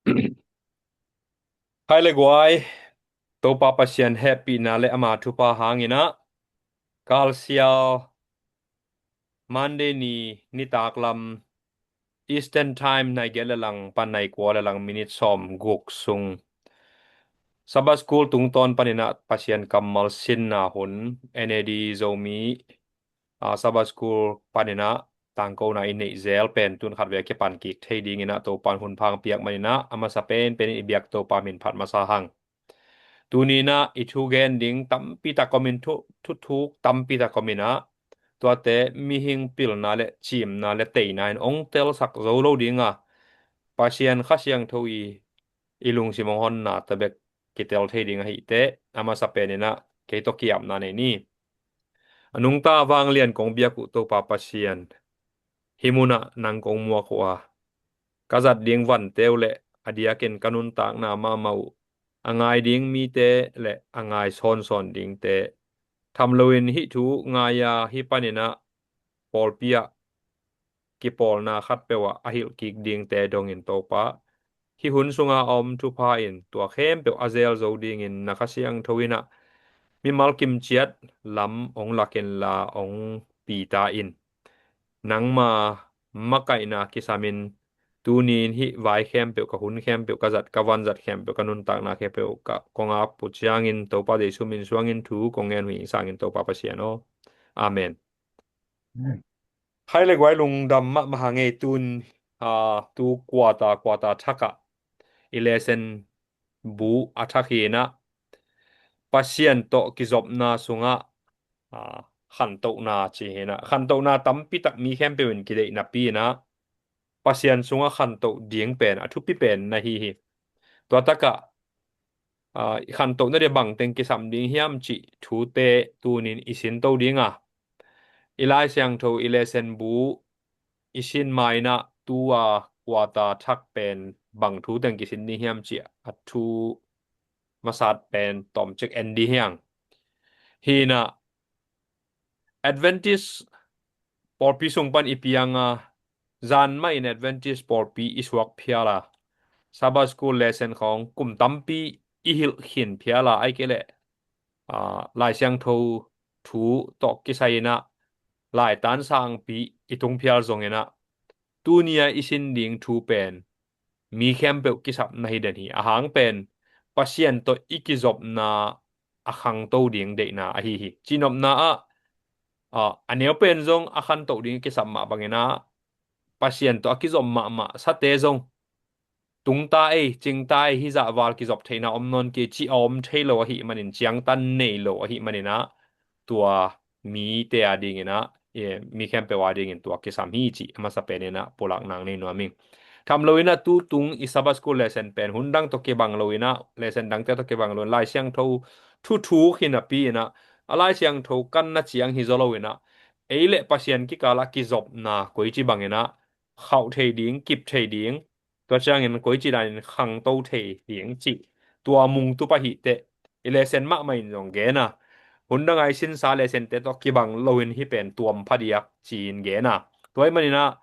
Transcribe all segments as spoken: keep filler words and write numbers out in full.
Hai le guai, Topa Pasian hehpihna le ama thupha hangin ah, kalsial Monday ni nitak lam Eastern Time nai giat le lang pan nai kua le lang minit sawm guk sung Sabbath School tungtawn panin ah Pasian kammal sinna hun N A D Zomi, ah, Sabbath School panin ah tangkona i neih zel pen tun khat vei a kipan kik thei dingin ah Topan hun phang piak manin ah a masa penpen in i biak Topa min phat masa hang. Tuni in ah i thu gen ding tampi tak om in thu, thuthuk tampi tak om in ah, tuate mihing pilna le cimna le teina in ong telsak zo lo ding a, Pasian Kha Siangtho i, i lungsim ong honna ta bek kitel thei ding ahih teh a masa penin ah kei tawh ki-apna nei ni. A nungta vanglian kong biak uh Topa Pasian, hih munah nang kong muak uh a, ka zat ding vante uh le a diakin ka nuntakna mahmah uh, a ngai ding mite le a ngai sawnsawn dingte, tham loin hih thu ngai a hih panin ah pawlpi ah kipawlna khat peuh ah a hilh kik dingte dongin Topa, hih hun sunga a om thupha in tua khempeuh a zel zo dingin na Kha Siangtho in ah mimal kimciat lam ong lak inla ong pita in. Nangma makaihna kisam in tuni in hih vai khempeuh, ka hun khempeuh, ka zat ka vanzat khempeuh, ka nuntakna khempeuh ka kong ap uh ciangin Topa Jesu min suangin thu kong ngen uh hi ing sangin Topa Pasian aw. Amen. Hai le guai, lungdam mahmah hang ei. Tun, ah, tu kuata, kuata thak ah i lesson bu a thak hi in ah, Pasian tawh kizopna sungah, ah, khantohna ci hi in ah, khantohna tampi tak mi khempeuh in kideih napi in ah, Pasian sungah khantoh ding pen a thupi pen na hi hi. Tua tak ah, ah, i khantohna dia bangteng kisam ding hiam cih thute tunin i sinto ding a, i Lai Siangtho i lesson bu i sin ma in ah, tu a kuata thak pen bang thu teng kisin ding hiam cih a thu masat pen tawmcik en ding hi hang. Hi in ah, Adventist pawlpi sung pan i piang a, zan mah in Adventist pawlpi i suak phial a, Sabbath School lesson khawng kum tampi i hilh khin phial a, ahih kei leh, ah, Lai Siangtho thu tawh kisai in ah laitan sangpi i tung phial zongin ah, tuni a i sin ding thu pen mi khempeuh kisap na hi den hi. A hang pen Pasian tawh i kizopna a khangto ding deihna ahi hi. Cinopna ah, ah, a neu pen zong a khantoh ding kisap mah bangin ah, Pasian tawh a kizop mahmah sate zong tungta ei, cingta ei, hih zah val kizop theihna om nawn kei cih a om thei lo ahih manin, ciangtan nei lo ahih manin ah, tua mite a dingin ah, e, mi khempeuh a dingin tua kisam hi cih a masa penin ah pulak nang nei nuam ing. Tham loin ah tu tung i Sabbath School lesson pen hun dang tawh kibang loin ah, lesson dangte tawh kibang loin Lai Siangtho thuthuk hi napi in ah, a Lai Siangtho kanna ciang hi zaw loin ah, ei le Pasian kikal ah kizopna koici bangin ah khauh thei ding, kip thei ding, tua ciangin koici danin khangto thei ding cih tua mungtup ahih teh i lesson mahmah in zong gen a, hun dang a i sinsa lesson te tawh kibang loin hih pen tuam phadiak ci-in gen a. Tua ahih manin ah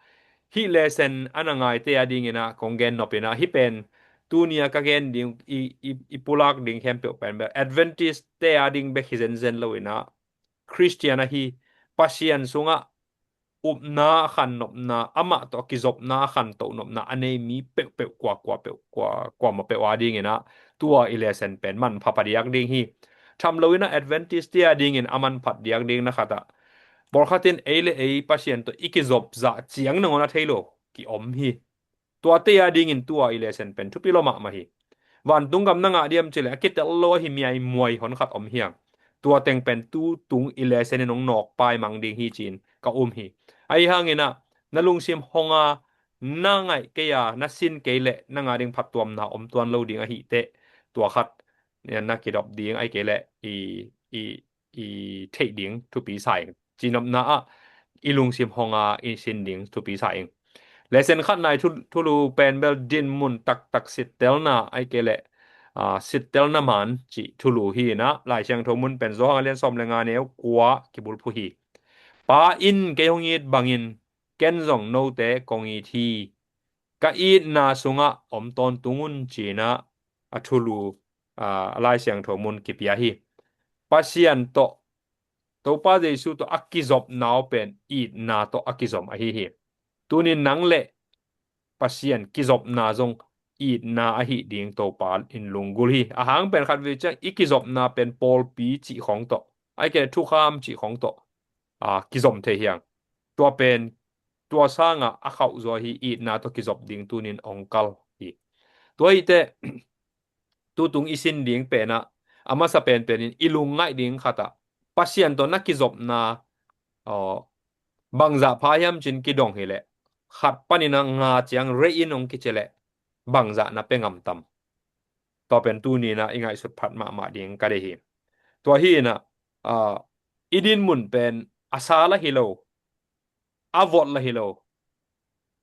hih lesson a na ngaite a dingin ah kong gen nop in ah, hih pen tuni a ka gen ding i, i, i pulak ding khempeuh pen bel Adventist te a ding bek hi zenzen loin ah, Khristian ahi, Pasian sungah upna a khannopna, amah tawh a kizopna a khantohnopna a nei mi peuhpeuh, kuakua peuh, kua, kuamah peuh a dingin ah tua i lesson pen manpha phadiak ding hi. Tham loin ah Adventist te a dingin a manphat diak ding na khat ah, pawlkhat in ei le ei Pasian tawh i kizop zah ciang nangawn a thei lo ki-om hi. Tuate a dingin tua i lesson pen thupi lua mahmah hi. Vantung gam na ngah diam cih leh a kitel lo ahi miaimuai hon khat om hi hang. Tua teng pen tu tung i lesson in hong nawk paimang ding hi ci-in ka um hi. Ahi hangin ah na lungsim hong a, na ngaih kei a, na sin kei leh nang a ding phattuamna om tuan lo ding ahih teh, tua khat na kidop ding ahih kei leh i, i i theih ding thupi sa ing. Cinopna ah i lungsim hong a i sin ding thupi sa ing. Lesson khatna i thu, thulu pen bel dinmun taktak sittelna ahih kei leh, ah, sittelna man cih thulu hi in ah, Lai Siangtho mun pen Johan a lian sawm le nga neu kua kibulphuh hi. Pa in kei hong it bangin ken zong note kong it hi. ka itna sungah om tawntung un, ci-in ah a thulu, aa, a Lai Siangtho mun kipia hi. Pasian tawh, Topa Jesu tawh a kizopna uh pen itna tawh a kizom ahi hi. Tunin nang le Pasian kizopna zong itna ahi ding Topa in lunggulh hi. A hang pen khat vei ciang i kizopna pen pawlpi cih khawng tawh, ahih kei leh thukham cih khawng tawh, aa, kizom thei hi hang. Tua pen, tua sangah a khauh zaw hi, itna tawh kizop ding tunin ong kal hi. Tua hi teh, tutung i sin ding pen ah, a masa penpen in i lungngaih ding khat ah, Pasian tawh na kizopna, aw, bangzah pha hiam ci-in kidong hi leh, khat panin ah nga ciang rei in ong kici leh, bangzah na pia ngam tam? Tua pen tuni-in ah i ngaihsut phat mahmah ding ka deih hi. Tua hi-in ah, aa, i dinmun pen a sa lah hi lo, a vot lah hi lo,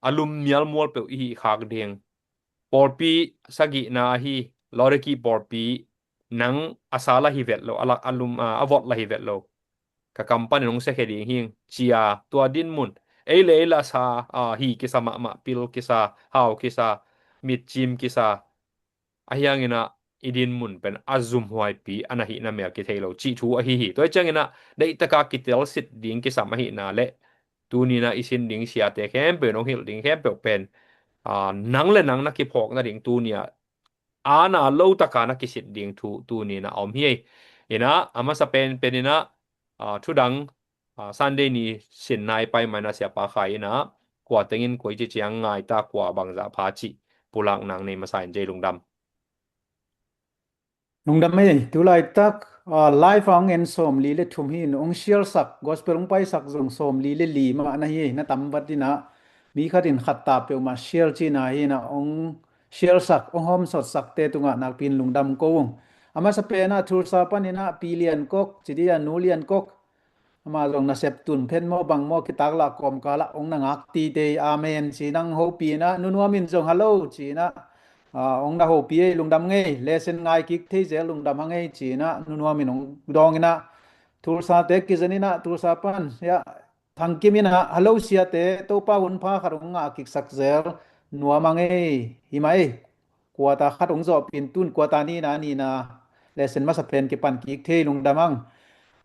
a lum mialmual peuh i hih khak ding. Pawlpi sagihna ahi, Laodicea pawlpi, nang a sa lah hi vet lo, a la, a lum, a, a vot lah hi vet lo. Ka kam panin ong siakhia ding hi ing, ci-a tua dinmun. Ei le ei lah sa, a, hi kisa mahmah, pil kisa, hau kisa, mitcim kisa. Ahi hangin ah i dinmun pen a zumhuaipi a na hihna mel kithei lo cih thu ahi hi. Tua hi ciangin ah deihtaka kitelsit ding kisam ahihna le tuni-in ah i sin ding siate khempeuh in ong hilh ding khempeuh pen, aa, nang le nang na kiphawk nading tuni-ah a na lo taka na kisit ding thu tuni-in ah a om hi. Inah a masa penpen inah, aa, thudang, aa, Sunday ni sin nai pai mai na Siapa Khai inah kua tengin koi ci ciang ngai ta, kua bangzah pha cih pulak nang nei masa in, ci-in lungdam. Lungdam ei, tu laitak, aa, live a ong en sawmli le thum hi in, ong share sak, gospel ong paisak zong sawmli le li mah na hi ei, na tam vat inah, mi khat in khat ta peuhmah share cihna hi inah, ong share sak, ong hawmsawt sakte tungah nakpi in lungdam ko ung. A masa pen ah Tulsa pan inah Pi Lian Kok, ci dih a, Nu Lian Kok, amah zong nasep tun phen maw bang maw kitak lah kawmkal ah ong na ngak tite, amen ci-in ong hopih inah, Nu Nuam in zong hello ci-in ah, aa, ong na hopih ei, lungdam ing ei, lesson ngai kik thei zel, lungdam hang ei ci-in ah Nu Nuam in ong dawng inah, Tulsa te kizen inah, Tulsa pan, ya, Thang Kim inah, hello siate, Topa hun pha khat ong ngah kik sak zel, nuam hang ei, hi mah ei. Quarter khat ong zawhpih in, tun quarter nihna, nihna lesson masa pen kipan kik thei, lungdam hang.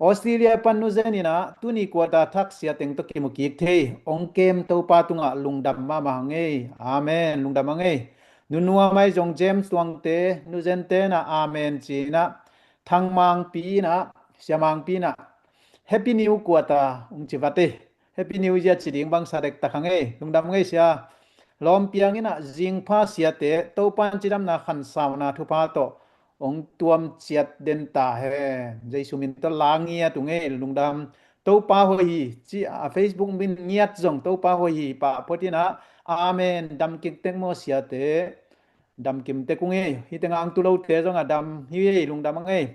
Australia pan Nu Zen inah, tuni quarter thak sia teng tawh kimu kik thei ong kem Topa tungah lungdam mahmah hang ei. Amen, lungdam hang ei. Nu Nuam ahi zong James Tuangte, Nu Zen te inah amen ci-in ah, Thang Mangpi inah, Sia Mangpi inah, Happy New Quarter ong ci vat ei. Happy New Year ci ding bang sa dektak hang ei, lungdam hang ei sia. Lawm Piang inah, zingpha siate, Topa in cidamna khansauna thupha tawh ong tuam ciat den ta hen. Jesu min tawh la ngiat ung ei, lungdam. Topa hoih hi, ci a, Facebook min ngiat zong Topa hoih hi pah phot inah, amen, dam kim tek maw siate, dam kim tek ung ei, hih tengah ong tu lote zong a dam hi ei, lungdam hang ei.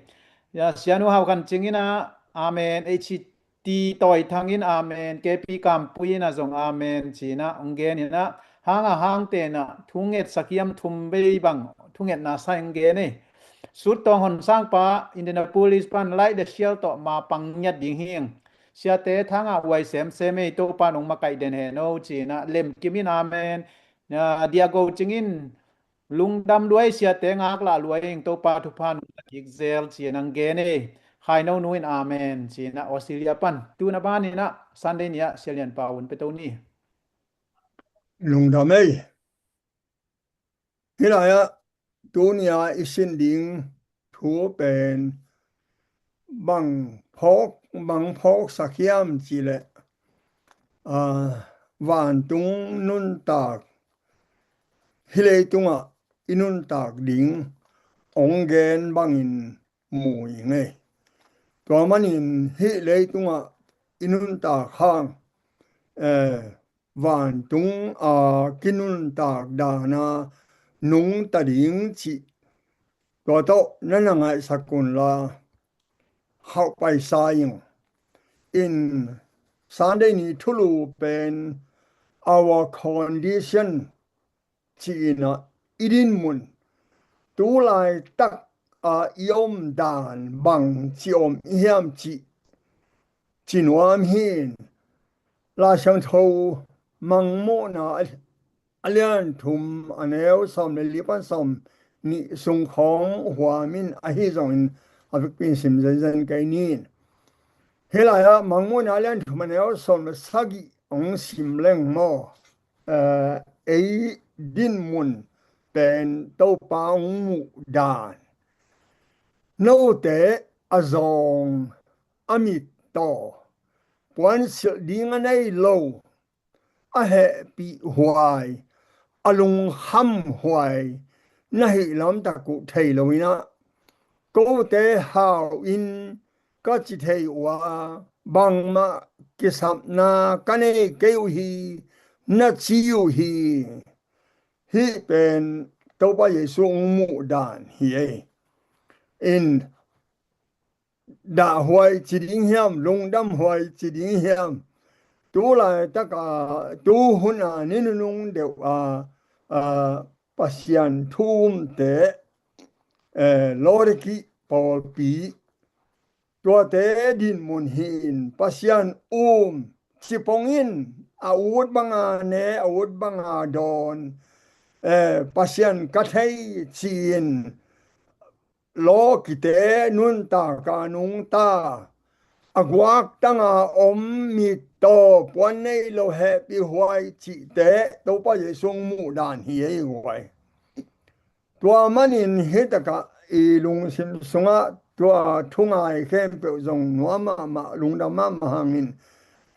Ya, Sia Nu Hau Khan Cing inah, amen, H T Tawi Thang in amen, K P Kampui inah zong amen ci-in ah ong gen inah, hang a hangte inah thungetsak hiam, thum vei bang thungetna sa ing, gen ei. Sut Tawng Hon Sang pa, Indianapolis pan, like the share tawh mapang ngiat ding hi ing. Siate, Thang ah huai semsem ei, Topa in ong makaih den hen o ci-in ah, Lem Kim in amen. Ah, Dia Go Cing in, lungdam lua ei siate, ngak lah lua ing, Topa thupha nungta kik zel ci-in ong gen ei. Khai No Nu in amen ci-in ah, Australia pan. Tu na ban inah Sunday ni ah Sia Lian Pau un pia to ni. Lungdam ei. Hih lai ah tuni-a i sin ding thu pen bang phawk, bang phawksak hiam cih leh, aa, vantung nuntak, hih leitungah i nuntak ding ong gen bangin mu ing ei. Tua manin hih leitungah i nuntak hang, eh, vantung a kinuntak dan a nungta ding cih tua tawh na na ngaihsak unla, hauh paisa ing. In Sunday ni thulu pen Our Condition ci-in ah, i dinmun, tu laitak a i om dan bangci om i hiam cih ci nuam hi in, Lai Siangtho Mangmuhna a, a lian thum a neu sawm le li pan sawm nih sung khawng huam in, ahi zongin a vekpi in sim zenzen kei ning. Hih lai-ah Mangmuhna a lian thum a neu sawm le sagih hong sim leng maw, eh, ei dinmun pen Topa hong muh dan. Note a zawng, a mittaw, puansilh ding a nei lo, a hehpih huai, a lungkham huai na hih lamtak uh thei lo in ah, kote hau in ka ci thei uh a, bangmah kisapna ka nei kei uh hi, na ci uh hi. Hih pen Topa Jesu hong muh dan hi ei. In dahhuai ci ding hiam, lungdamhuai ci ding hiam? Tu laitaka, tu huna ni nunung deuh a, a, Pasian thu umte, eh, Laodikea pawlpi, tuate dinmun hi in, Pasian um, cipong in, a ut banga ne, a ut banga dawn, eh, Pasian ka thei ci-in, lawkite nuntak a nungta, a guaktanga om, mittaw, puan nei lo, hehpih huai cihte Topa Jesu hong muh dan hi ei guai. Tua manin hitakah i lungsim sungah tua thungai khempeuh zong nuam mahmah, lungdam mahmah hangin,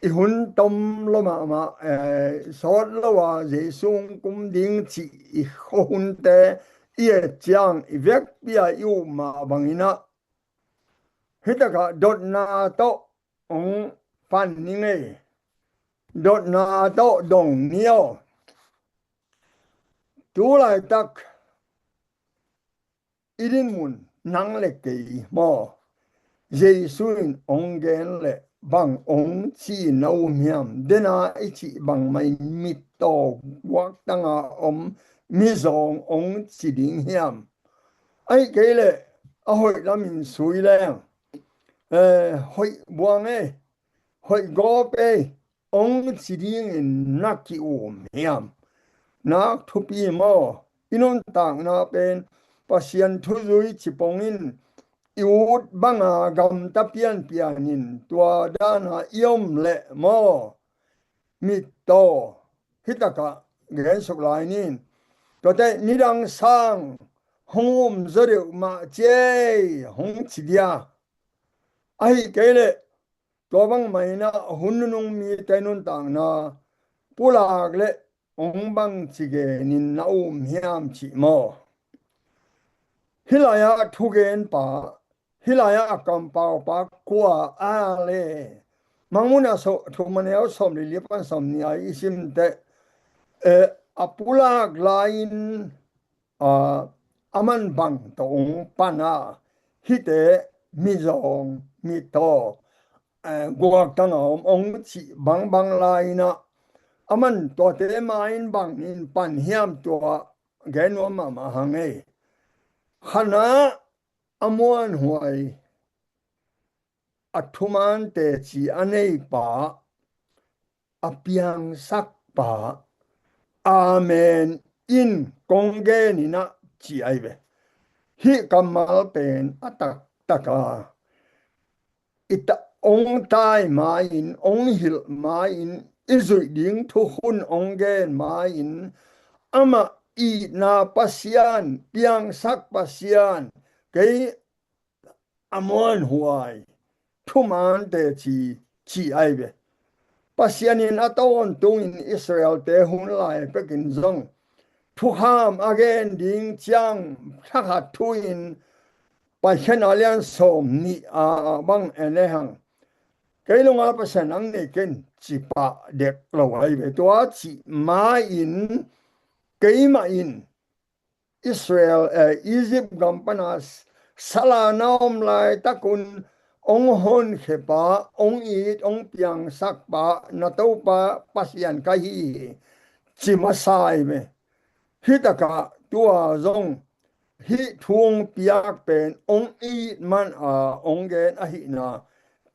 i hun tom lo mahmah, eh, sawt lo a Jesu hong kum ding cih i khuahunte i et ciang i vekpi-a i up mah bangin ah, hitakah dotna tawh hong pan ni ngei, dotna tawh dong ni aw. Tu laitak i dinmun nang le kei maw, Jesu in hong gen leh bang hong ci na um hiam? Dena i cih bangmah in mittaw, guaktanga om mizawng hong ci ding hiam? Ahih kei leh a hoih lamin sui leng, eh, hoih buang ei, hoih gawp ei, hong ci dingin na ki-um hiam? Nak thupi maw? I nuntakna pen Pasian thuzui cipong in, i ut banga gamta pianpian in, tua dana i om leh maw, mittaw, hitakah gensuk lai ning. Tuate nidang sang hong um zaw deuh mah ci ei, hong ci dia. Ahih kei leh tua bangmah in ah hun nunung mite nuntakna pulak leh hong bangci genin na um hiam cih maw? Hih lai-ah thugenpa, hih lai-ah a kampaupa kua a le? Mangmuhna sawm, thum a neu sawm le li pan sawm nih a i simteh, eh, a pulak lai-in, a, aman bang tawh hong pan a, hihte mizawng, mittaw, eh, guaktanga om hong cih bangbang lai-in ah, aman tuate ma-in bangin pan hiam? Tua gen nuam mahmah hang ei. Khatna, a muanhuai, a thuman teci a neipa, a piangsakpa, amen in kong genin ah ci ahi ve. Hih kammal pen a taktaka i ta-, hong tai ma-in, hong hilh ma-in, i zuih ding thukhun hong gen ma-in, amah itna Pasian, piangsak Pasian, kei a muanhuai, thuman teci ci ahi ve. Pasian in a tawntungin Israel-te hun lai pekin zong thukham a gen ding ciang thakhat thu-in Paikhiatna lian sawm nih a bang en lehang, kei lunga Pasian nang nei ken, ci pah dek lo ahi ve. Tua cih ma-in keimah in Israel, eh, Egypt gam pana sala na om laitakun hong honkhia pa, hong it, hong piangsak pa na Topa Pasian ka hi hi, ci masa ahi ve. Hih takah tua zong hih thu hong piak pen hong it man a hong gen ahihna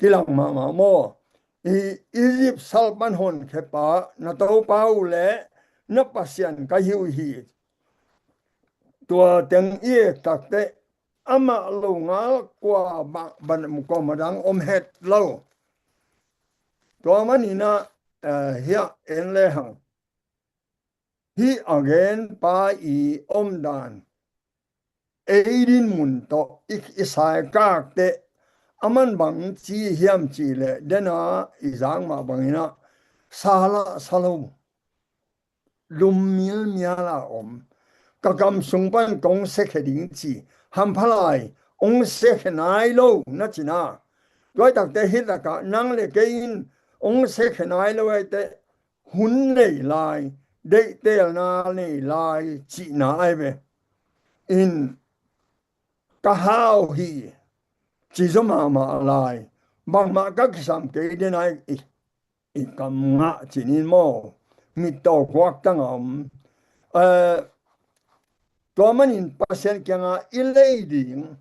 kilang mahmah maw? I Egypt sal pan honkhia pa na Topa uh leh na Pasian ka hi uh hi. Tua teng i et takteh amah lo ngal kua bang, bang kua mah dang om het lo. Tua maninah, eh, hiah en lehang hih a genpa i omdan, ei din mun tawh i, i saikakte, a man bang ci hiam cihleh, dena i zak mah banginah sa lah sa lo, lum milmial a om. Ka kam sung pan kong siakhia ding ci, hampha lai, hong siakhia nai lo na cina. Tuaitakte hih takah nang le kei in hong siakhia nai lo aite, hun nei lai, deihtelna nei lai cihna ai ve. In ka hau hi, ci zaw mahmah lai, bangmah ka kisam kei den ai, i, i kam ngah cinin maw, mittaw kuaktang a om. Eh, tua manin Pasian kiangah i lei ding,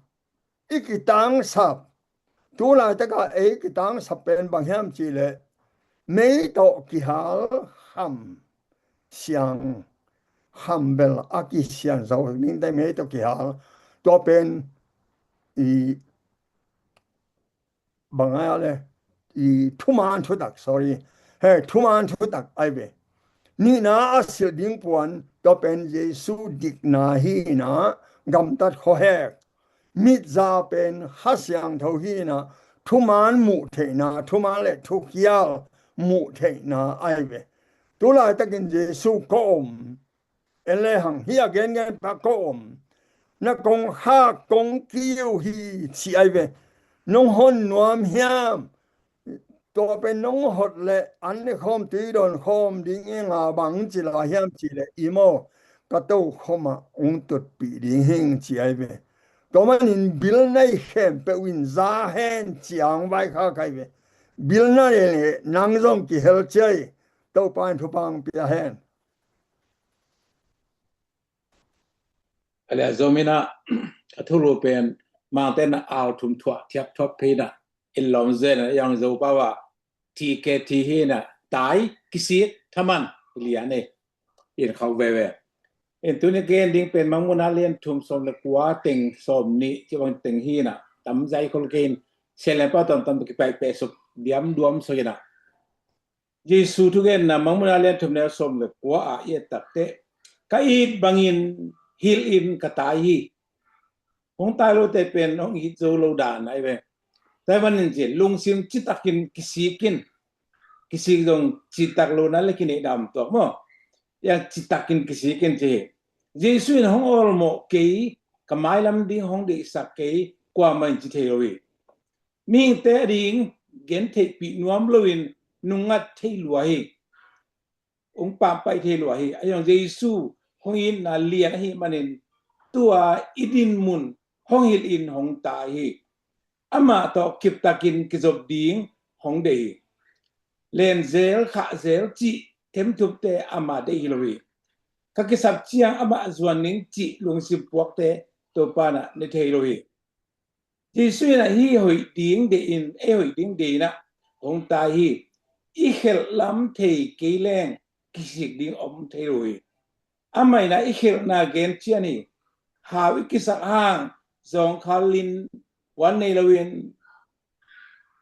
i kitangsap, tu laitakah ei kitangsap pen bang hiam cihleh, mei tawh kihal kham, siang kham bel a kisian zo dingte mei tawh kihal, tua pen i bang ai a le, i thuman thutak, sorry, he, thuman thutak ai ve. Nihna a silh ding puan, tua pen Jesu dikna hinah, gamtat khuahek, mitza pen Kha Siangtho hinah, thuman muh theihna, thuman le thukhial muh theihna ai ve. Tu laitakin Jesu ka om, en lehang hih a gengen pa ka om, na kong khak kong kiu hi ci ai ve. Nong hon nuam hiam? Tua pen nong hot leh an ne khawm, tui dawn khawm ding i nga bang ci lai hiam cihleh, i maw, ka tokhom ah hong tutpih ding hing ci ai ve. Tua manin bil na i khempeuh in za hen ci a hong vaikhak ai ve. Bil na nei leh nang zong kihel ciai. Topa in thupha hong pia hen. A le a zominah a thulu pen Mangte na au thum thuah thiap thop phei na in lawm zen a yang zo pau a T K T hi na tai kisik thaman lian e in khau veve. In tuni gen ding pen Mangmuna lian thum sawm le kua teng sawm nih ci bang teng hi na tam zai khol gen selen pau tam tam kipai pe suk diam duam so hi na. Jesu thugenna Mangmuna lian thum neu sawm le kua ah i et takteh, ka it bangin hilh in ka tai hi. Hong tai lote pen hong it zo lo dan ai ve. Taiwan in ci lungsim citakin kisik in, kisik zong citak lo na le kinei dam tuak maw. Yang citakin kisik in ci hi. Jesu in hong awlmawh kei, ka mailam ding hong deihsak kei, kuamah in ci thei lo hi. Mihingte a ding gen theihpih nuam loin nungngat thei lua hi. Hong pampai thei lua hi. A hiang Jesu hong itna lian ahi manin tua i din mun hong hilh in hong tai hi. Amah tawh kiptakin kizop ding hong deih hi. Lenzel, khahzel cih themthupte amah deih hi lo hi. Ka kisap ciang amah zuan ning cih lungsim puakte Topa na ne thei lo hi. Jesu in ah hih hoih ding deih in, ei hoih ding deih in ah hong tai hi. I khelh lam thei kei leng kisik ding om thei lo hi. Amah in ah i khelhna gen cian hi. Hau i kisak hang zawngkhal in wan nei loin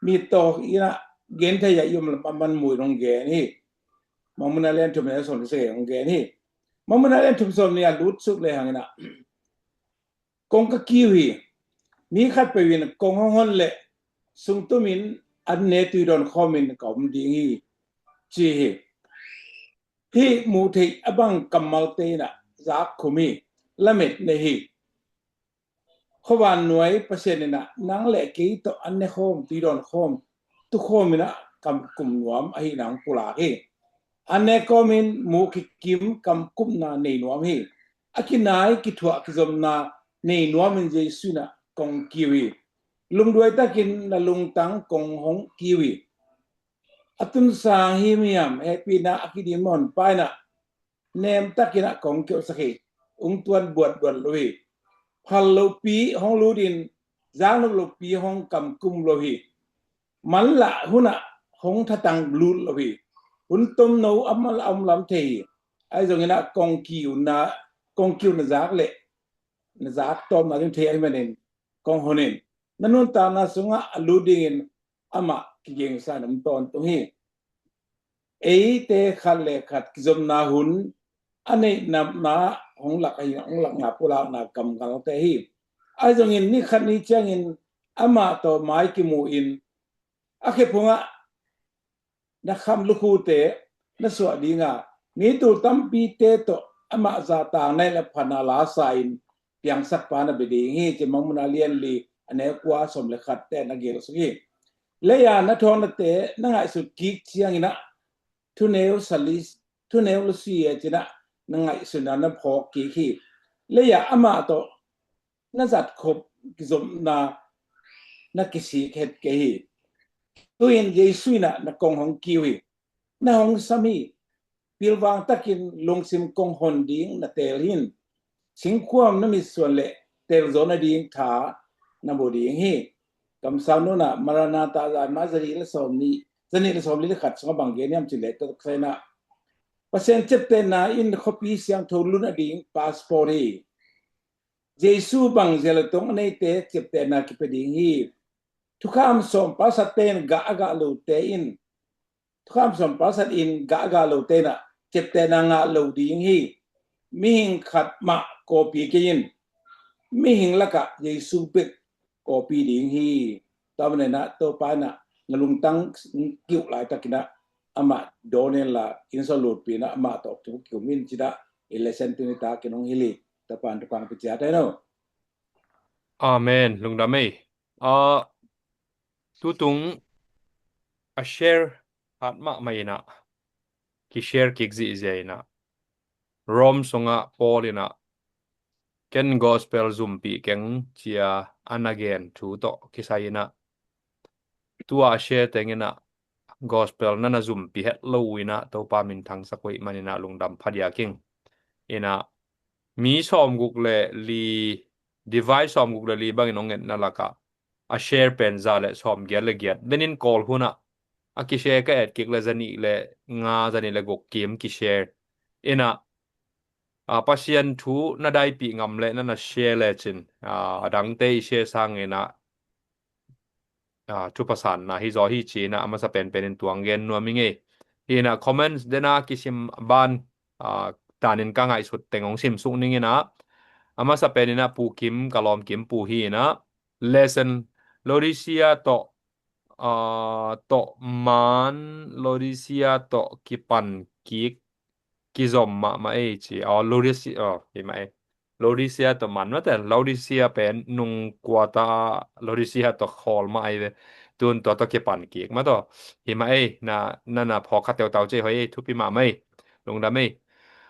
mi tawh in ah gen thei ah i om lam a man mu in hong gen hi. Mangmuna lian thum neu sawm le sagih hong gen hi. Mangmuna lian thum sawm nih a lut suk le hang in ah kong ka kiu hi. Mi khatpeuh in kong hong hon leh sungtum in an ne tui dawn khawm in ka om ding hi ci hi. Hih muh theih a bang kammalte in ah zak khum hi. Lamet ne hi. Khuavan nuai Pasian in ah nang le kei tawh an ne khawm, tui dawn khawm, tu khawm in ah kam kum nuam ahihna hong pulak hi. An ne kawmin muh kikim kam kumna nei nuam hi. A kinai kithuah kizomna nei nuamin Jesu in ah kong kiu hi. Lungduai takin na lungtang kong hong kiu hi. A tunsang hi miam hehpihna a kidim honpa in ah nem takin ah kong keuhsak hi. Ung tuan buatbuat lo hi. Phal lopi hong lut in zak nop lopi hong kam kum lo hi. Manlah hun ah hong thatang lut lo hi. Hun tomno a mal a om lam thei hi. Ahi zongin ah kong kiu na, kong kiu na zak leh na zak tawpna ding thei ahih manin kong honin, na nuntakna sungah a lut dingin amah kigingsa in om tawntung hi. Eite khat le khat kizopna hun a neih napna hong lak ahi, hong lakna pulakna gamgalte hi. Ahi zongin ni khat ni ciangin amah tawh mai kimu in a khephungah na kham lukhute na suah dinga, mi tul tampite tawh amah zahtak na hih leh phatna la sa in piangsakpa na bia ding hi, ci Mangmuhna lian li a neu kua sawm le khatte na gelsuk hi. Lei-a na thawnate na ngaihsut kik ciangin ah thuneu sali, thuneu lusi e ci-in ah na ngaihsutna na phawk kik hi. Lei-a amah tawh na zatkhop kizopna na kisik het kei hi. Tu-in Jesu in ah na kong hong kiu hi. Na hong sam hi. Pilvang takin lungsim kong hon ding na teel hi. Singkhuam na mitsuan leh telzaw nading tha na mu ding hi. Kamsang nunah Maranatha, zan mah zanih le sawmnih, zanih le sawmli le khat sungah bang gen hiam cih leh, tua taksa in ah Pasian ciaptehna in khuapi siangtho lut nading passport hi. Jesu bang zia le tong a neite ciaptehna kipia ding hi. Thukham sawm palsatte in gah a gah lote in, thukham sawm palsat in gah a gah lote in ah ciaptehna ngah lo ding hi. Mihing khat mah kawpi kei in, mihing lakah Jesu bek kawpi ding hi. Tua manin ah Topa in ah na lungtang kiuh laitakin ah amah dawn inla, inn sung lutpih in ah amah tawh thu kikum in ci-in ah i lesson tuni takin hong hilh hi. Topa in thupha hong pia ciat hen aw. Amen. Lungdam ei. Ah, tutung a share hat mahmah in ah, kishare kik zihziah in ah, Rome sungah Paul in ah, ken gospel zumpih keng ci-a a na gen thu tawh kisai in ah, tua a share teng in ah gospel na na zumpih het lo uh in ah Topa minthangsak uh ahih manin ah lungdam phadiak ing. In ah mi sawmguk le li, device sawmguk le li bangin hong etna lakah a share pen za le sawmgiat le giat. Denin Kawl hunah a kishare ka et kik le zanih le nga, zanih le guk kim kishare. In ah, ah, Pasian thu na daipih ngam le na na share lecin, ah, a dangte i share sangin ah, ah, thupha sanna hi zaw hi ci-in ah a masa penpen in tua hong gen nuam ing ei. Hi in ah comments dena kisim ban, ah, tanin ka ngaihsut teng hong simsuk ning in ah, a masa pen in ah Pu Kim, ka lawm Kim Pu hi in ah, lesson Laodicea tawh, ah, tawh man, Laodicea tawh kipan kik kizom mahmah ei ci. Aw, Laodicea, aw, hi mah ei. Laodicea tawh man mate, Laodicea pen nung quarter, Laodicea tawh khawl mah ei ve. Tun tua tawh kipan kik mah tawh. Hi mah ei, na, na, na phawk kha teutau ci ei, hoih ei, thupi mahmah ei. Lungdam ei.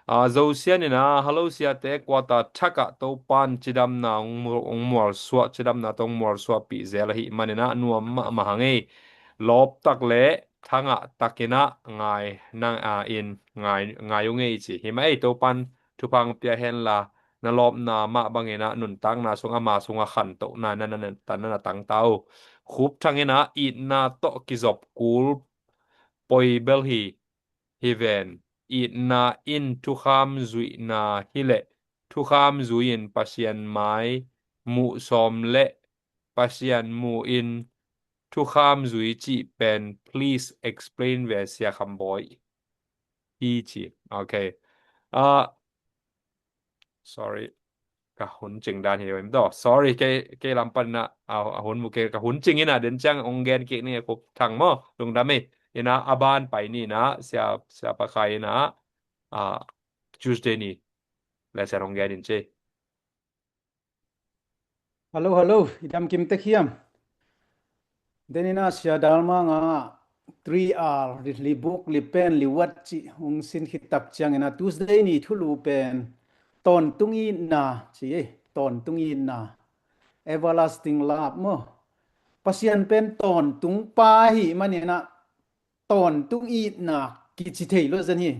Ah, Zosian in ah, hello siate, quarter thakah Topan cidamna hong mu-, hong mualsuah, cidamna tawh hong mualsuahpih zel ahih manin ah nuam mahmah hang ei. Lawptak le thangah takin ah ngai, nang, ah, in ngai, ngai ung ei ci. Hi mah ei, Topan thupha hong pia henla, na lawpna mah bangin ah nuntakna sung ama sungah khantohna na, na, na, na, na tangta uh. Khup Thang in ah, itna tawh kizop kul poi bel hi, hi ven. Itna in thukham zuihna hi leh, thukham zui-in Pasian mai muh sawm leh Pasian mu-in thukham zui cih pen please explain ve Sia Kham Bawi hi ci. Okay. Ah, sorry. Ka hun cing dan hi lo em to. Sorry, kei, kei lam pan na, a, a hun mu kei, ka hun cing in ah, den ciang hong gen kik ni, Khup Thang maw, lungdam ei. In ah, a ban pai ni in ah, Sia, Sia Pa Khai in ah, ah, Tuesday ni lesson hong gen in ci. Hello, hello. I dam kim tek hiam? Den in ah Sia Dalma nga three R, li, li buk, li pen, li wat cih hong sin khit tak ciangin ah Tuesday ni thulu pen tawntung itna ci ei, tawntung itna. Everlasting love maw. Pasian pen tawntung pa ahih manin ah tawntung itna kici thei lo zen hi.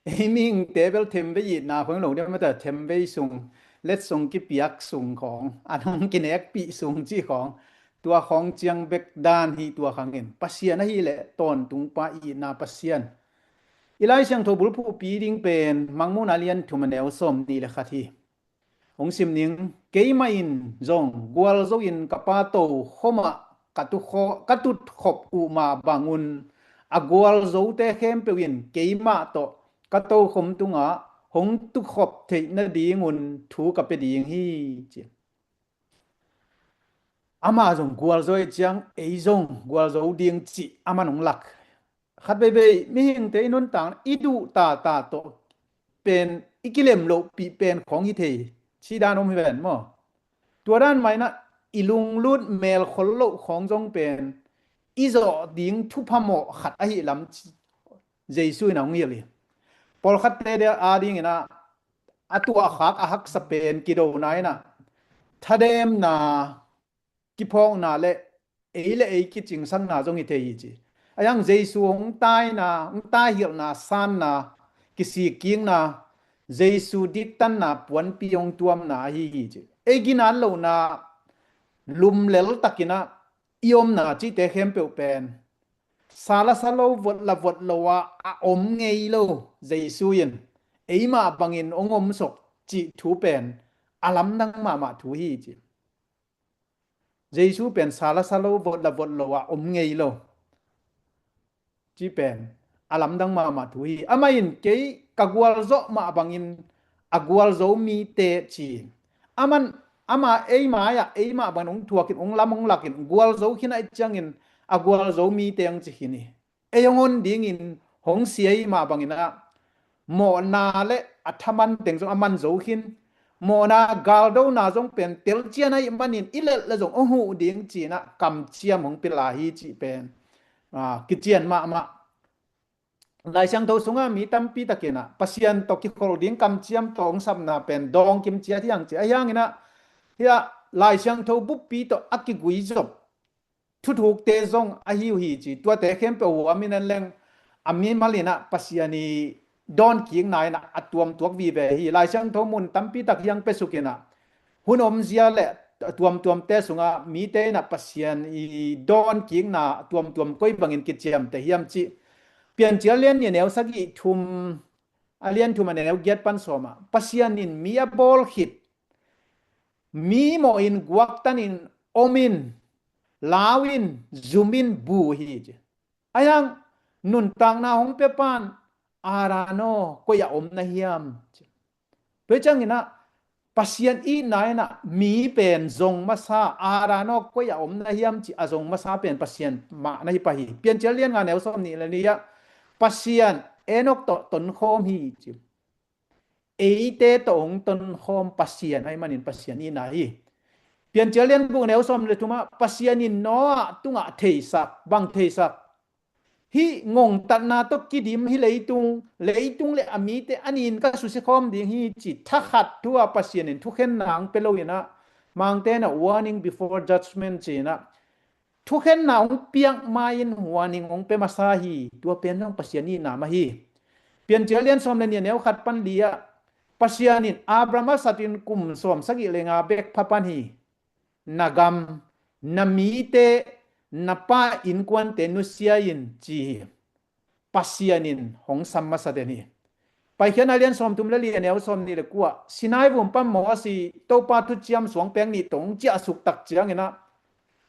Ei mihingte bel themvei itna khong lo diam mate, themvei sung, letsong kipiak sung khong, an hong kinekpih sung cih khong, tua khong ciang bek dan hi tua khang in. Pasian ahih leh tawntung pa, itna Pasian. I Lai Siangtho bulphuhpi ding pen Mangmuhna lian thum a neu sawm nih le khat hi. Hong sim ning, keimah in zong gualzo in ka Pa tokhom ah ka tukhop uh mah bangun a gualzote khempeuh in keimah tawh ka tokhom tungah hong tukhop theih nadingun thu ka pia ding hi, ci. Amah zong gualzo ahih ciang ei zong gualzo ding cih a man hong lak. Khat veivei mihingte i nuntakna i duh tata tawh pen i kilem lohpih pen khawng hi thei, cih dan om hi ven maw? Tua dan mah inah i lunglut melkhol loh khawng zong pen i zawh ding thupha mawh khat ahih lam Jesu in a hong hilh hi. Pawlkhatte a dinginah a tuahkhak a haksa pen kidona inah thademna, kiphawkna le ei le ei kicingsakna zong hi thei hi, ci. A hiang Jesu hong taina, hong taihilhna, sanna, kisikkikna, Jesu diktanna puanpi hong tuamna ahi hi, ci. Ei ginat lohna lumlel takinah i omna cihte khempeuh pen sa la sa lo, vot la vot lo ah a om ngei lo Jesu in eimah bangin hong omsok cih thu pen a lamdang mahmah thu hi, ci. Jesu pen sa la sa lo, vot la vot lo ah om ngei lo. Ci pen a lamdang mahmah thu hi. Amah in kei ka gualzawh mah bangin a gualzo mite ci-in, aman ama ei mai-ah eimah bangin hong thuakin, hong lam hong lakin, gualzo khin ahih ciangin a gualzo mite hong ci khin hi. Ei hong hon dingin hong sia ahih mah banginah mawhna le a thaman teng zong a man zo khin, mawhna galdona zong pen telcian ahih manin i lelh le zong hong huh ding ci-inah kamciam hong pia lai hi, cih pen kician mahmah. Lai Siangtho sungah mi tampi takinah Pasian tawh kikholh ding kamciam tawh hong sapna pen dawng kimciat hi hang, ci. A hianginah hiah Lai Siangtho buppi tawh a kiguizop thuthukte zong ahi uh hi, ci. Tuate khempeuh huamin en leng a mimal inah Pasian i dawnkikna inah a tuamtuak vive hi. Lai Siangtho mun tampi tak hiang pesukinah hun omzia le tuamtuamte sungah mite inah Pasian i dawnkikna tuamtuam koi bangin kiciamteh hiam, cih Piancil lian nih a neu sagih, thum, a lian thum a neu giat pan sawmah Pasian in mi a bawl khit, mi mawhin guaktanin omin, lau in, zum in, bu hi, ci. A hiang nuntakna hong pia pan, Adam aw, koi ah om na hiam, ci. Tua cianginah Pasian itna inah mi pen zong masa, Adam aw, koi ah om na hiam, ci a zong masa pen Pasian mah na hi pah hi. Piancil lian nga neu sawm nih le nih ah Pasian Enok tawh tonkhawm hi, ci. Eite tawh hong tonkhawm Pasian ahih manin Pasian itna hi. Piancil lian guk neu sawm le thumah Pasian in Noah tungah theisak, bang theisak? Hih ngongtatna tawh kidim hih leitung, leitung le a mite a nin ka susikhawm ding hi, ci thakhat thu-a Pasian in thukhenna hong pia lo inah, Mangte inah warning before judgment ci-inah thukhenna hong piak ma-in warning hong pia masa hi. Tua pen zong Pasian itna mah hi. Piancil lian sawm le nih a neu khat pan li ah Pasian in Abraham a satin kum sawm sagih le nga bek pha pan hi. Na gam, na mite, na pa innkuante nusia in, ci hi. Pasian in hong sam masa den hi. Paikhiatna lian sawmthum le li a neu sawmnih le kua, Sinai vum pan Mosi Topa thuciam suang peng nih tawh hong ciahsuk tak cianginah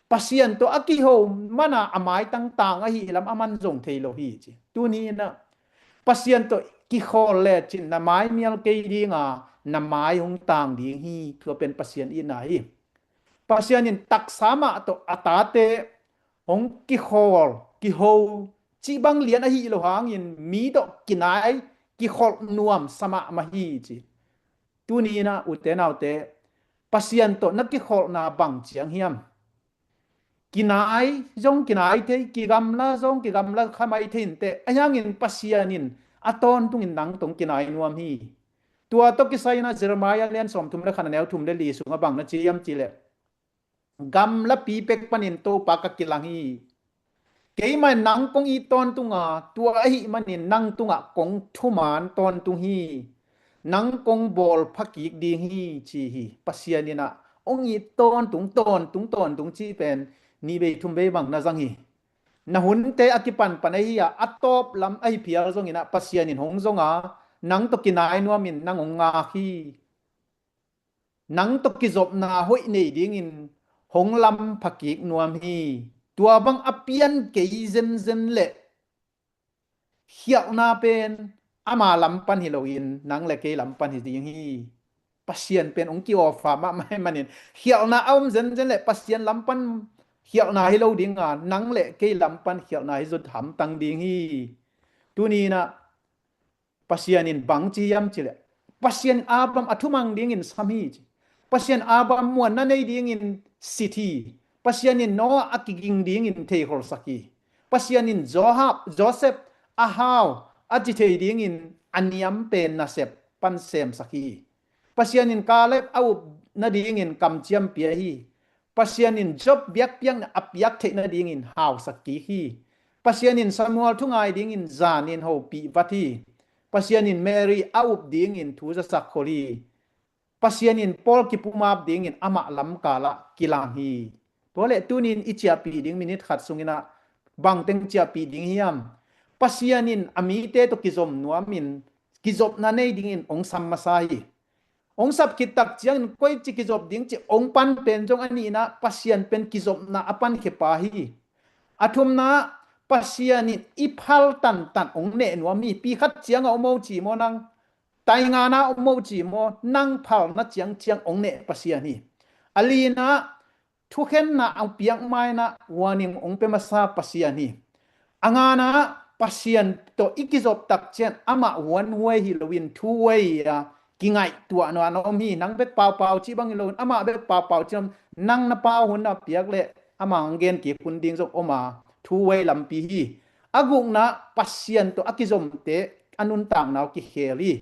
Pasian tawh a kiho mana a maitang tang ahih lam a man zong thei lo hi, ci. Tuni inah Pasian tawh kikhawl lecin na mai mial kei dinga na mai hong tang ding hi. Tua pen Pasian itna hi. Pasian in taksa mah tawh a tate hong kikhawl, kiho, cih bang lian ahih loh hangin mi tawh kinai, kikholh nuam sa mahmah hi, ci. Tuni inah ute naute, Pasian tawh na kikholhna bang ciang hiam? Kinai zong kinai thei, kigamla zong kigamla kha mai thei inteh. A hiangin Pasian in a tawntungin nang tawh kinai nuam hi. Tua tawh kisai inah Jeremiah lian sawmthum le khat a neu thum le li sungah bang na ci hiam cih leh, gamlapi pek panin Topa ka kilang hi. Keimah in nang kong it tawntung a, tua ahih manin nang tungah kong thuman tawntung hi. Nang kong bawlpha kik ding hi, ci hi. Pasian inah hong it tawntung, tawntung, tawntung cih pen nih vei thum vei bang na zang hi. na hunte a kipanpan ahi a, a tawp lam ahi phial zongin ah Pasian in hong zong a, nang tawh kinai nuamin nang hong ngak hi. Nang tawh kizopna hoih nei dingin hong lam phakik nuam hi. Tua bang a pian kei zenzen leh khialhna pen ama lam pan hi loin nang le kei lam pan hi ding hi. Pasian pen hong ki-offer mahmah ahih manin khialhna a om zenzen leh Pasian lam pan khialhna hi lo ding a, nang le kei lam pan khialhna hi zot hamtang ding hi. Tuni-in ah Pasian in bang ci hiam cih leh, Pasian in Abraham a thumang dingin sam hi ci. Pasian Abraham muanna nei dingin sit hi. Pasian in Noah a kiging dingin theikholsak hi. Pasian in Joab, Joseph a hau a ci thei dingin a niam pen nasep pan semsak hi. Pasian in Kaleb a up nadingin kamciam pia hi. Pasian in Job biakpiakna a piak theih nadingin hausak kik hi. Pasian in Samuel thungai dingin zanin hopih vat hi. Pasian in Mary a up dingin thu zasak khol hi. Pasian in Paul kipumap dingin amah lamkalah kilang hi. Tua leh tunin i ciahpih ding minit khat sungin ah bangteng ciahpih ding hiam? Pasian in a mite tawh kizom nuamin, kizopna nei dingin hong sam masa hi. Hong sap khit tak ciangin koici kizop ding ci hong pan pen zong a nihna Pasian pen kizopna a pankhia pa hi. A thumna Pasian in i phal tantan hong neh nuam hi. Pi khat ciang a om o ci maw nang? Taingana om o ci maw? Nang phalna ciangciang hong neh Pasian hi. A lina thukhenna a piak maina warning hong pia masa Pasian hi. A ngana Pasian tawh i kizop tak ciang amah one way hi loin two way a kingaihtuah nuam a om hi. Nang bek paupau cih bang hi loin amah bek paupau cih om, nang na pau hun a piak leh amah hong gen kik hun ding zong om a, two way lampi hi. A gukna Pasian tawh a kizomte a nuntakna uh kikhel hi.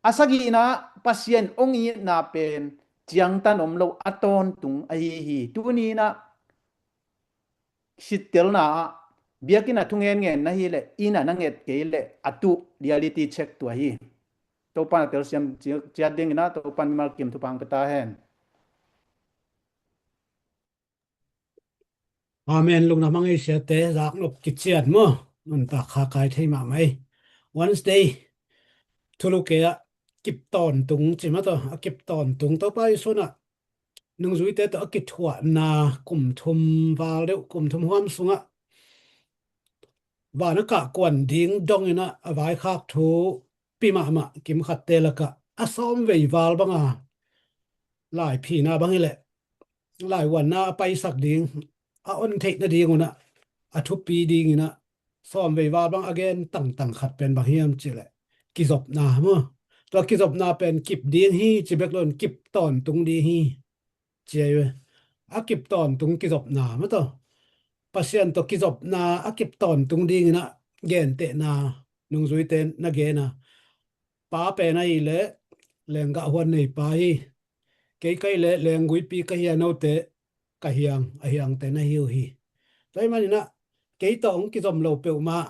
A sagihna Pasian hong itna pen ciangtan om lo a tawntung ahi hi. Tuni-in ah sittelna ah biakinn ah thungen ngen na hi leh inn ah na nget kei leh a tuh reality check tua hi. Topa'n a telsiam ciat dingin ah Topa'n mimal kim thupha hong pia ta hen. Amen. Lungdam hang ei siate, zaknop kician maw? Nuntak kha kai thei mahmah ei. Wednesday thulu kei ah kip tawntung ci mah tawh, a kip tawntung Topa Jesu in ah nungzuite tawh a kithuahna kum thum val deuh, kum thum huam sungah van a kah kuan ding dongin ah a vaikhak thu pi mahmah kimkhatte lakah a sawmvei val banga laiphina bang hi leh laivuanna a paisak ding a on theih nading un ah a thupi dingin ah sawmvei val bang a gen tangtang khat pen bang hiam cih leh kizopna maw? Tua kizopna pen kip ding hi ci bek lo in kip tawntung ding hi ci ahi ve. A kip tawntung kizopna mah tawh, Pasian tawh kizopna a kip tawntung dingin ah gentehna nungzuite na gen a, pa pen ahih leh lenggah huan nei pa hi. Kei ka hih leh lengguipi ka hi a, note ka hiang, a hiangte na hi uh hi. Tua ahih manin ah kei tawh hong kizom lo peuhmah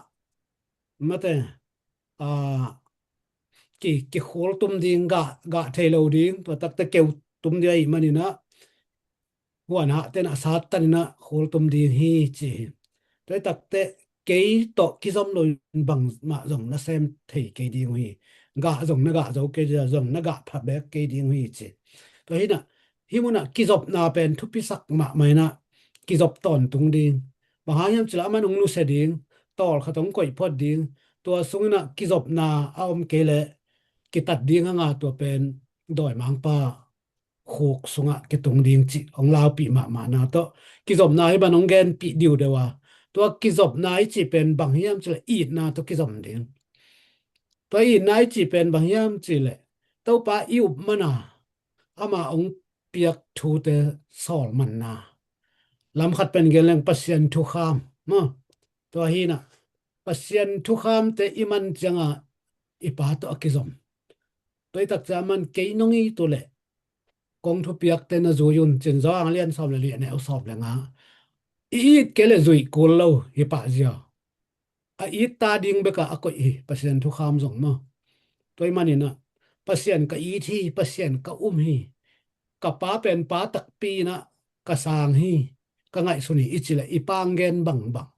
mate, a, ki, kikhul tum ding, gah, gah thei lo ding, tua takte keu tum ding ahih manin ah huan hahte in ah Satan in ah khul tum ding hi ci hi. Tua hi takte kei tawh kizom lo in bangmah zong na sem thei kei ding uh hi. Gah zong na gah zo kei ding, zong na gah pha beek kei ding uh hi ci. Tua hi in ah hih munah kizopna pen thupisak mahmah in ah kizop tawntung ding. Bang hang hiam cih leh aman hong nusia ding, tawlkhat hong koih phot ding, tua sungin ah kizopna a om kei leh kitat ding hang a, tua pen dawimangpa khuk sungah kitung ding cih hong laupih mahmahna tawh kizopna hih bang hong genpih diudeu a, tua kizopna i cih pen bang hiam cih leh itna tawh kizom ding. Tua itna i cih pen bang hiam cih leh Topa i up man a, ama hong piak thute sawl manna. Lam khat pen gen leng Pasian thukham maw? Tua hi in ah Pasian thukhamte i man ciangah i Pa tawh a kizom. Tua hi tak ciang aman kei nong it uh leh kong thupiakte na zui un ci-in Johan a lian sawm le li, a neu sawm le nga. I it kei leh zuih kul lo hi pah ziau. A it ta ding bekah a koih hi Pasian thukham zong maw? Tua ahih manin ah Pasian ka it hi, Pasian ka um hi, ka Pa pen pa takpi in ah ka sang hi, ka ngaihsun hi i cih leh i Pa hong gen bangbang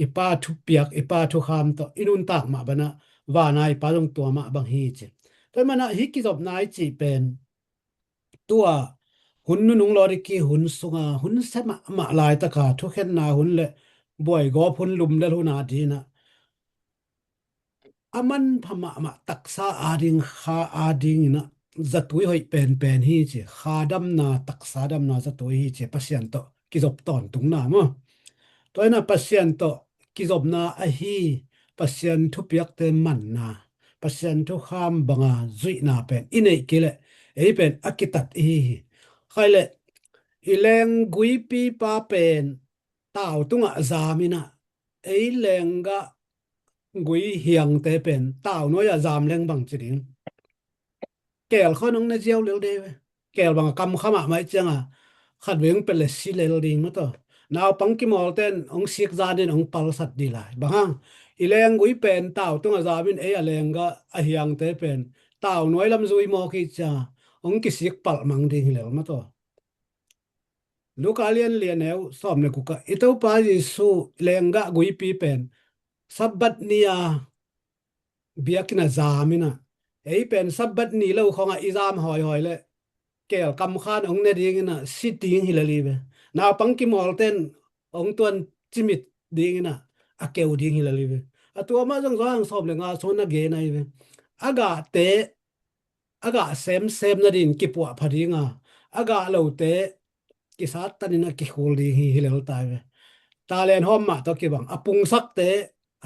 i Pa thupiak, i Pa thukham tawh i nuntak mah banah vana i Pa zong tua mah bang hi ci. Tua manah hih kizopna i cih pen tua hun nunung Laodiki hun sunga hun sia mahmah laitaka thukhenna hun le buaigawp hun, lumlel hun a dinah a manpha mahmah taksa ading, kha adinginah zatui hoih penpen hi ci. Kha damna, taksa damna zatui hi ci. Pasian tawh kizop tawntungna maw. Tua inah Pasian tawh kizopna ahi Pasian thupiakte manna, Pasian thukham banga zuihna pen i neih kei leh ei pen a kitat ihi hi. Khai leh i lengguipipa pen tau tungah zaminah ei lenggah gui hiangte pen tau nuai-ah zam leng bang ci ding. Keel khawn hong ne ziau lel dei ve. Keel bang a kam kha mahmah ih cianga khat vei hong pet le si lel ding mataw. Naupang kimawlte in hong sik zanin hong palsat dih lai. Bang hang i lenggui pen tau tungah zamin ei a lenggah a hiangte pen tau nuai lam zui mawk ih cianga hong kisik palh mang ding hi lel mataw. Luka lian lian neu sawm le gukah i Topa Jesu lenggah guipi pen Sabbath ni-a biakinn a zaminah ei pen Sabbath ni lo khawngah i zam hawihawi le keel kam khan hong ne dinginah si ding hi lel hi ve. Naupang kimawlte in hong tuan cimit dinginah a keu ding hi lel hi ve. A tua mah zong Johan sawm le nga sung na gen ahi ve. A gahte a gah semsem nadin kipuah pha dinga a gah lote kisat tanin a kikhul ding hi hi lel tai ve. Talen hawm mah tawh kibang a pungsakte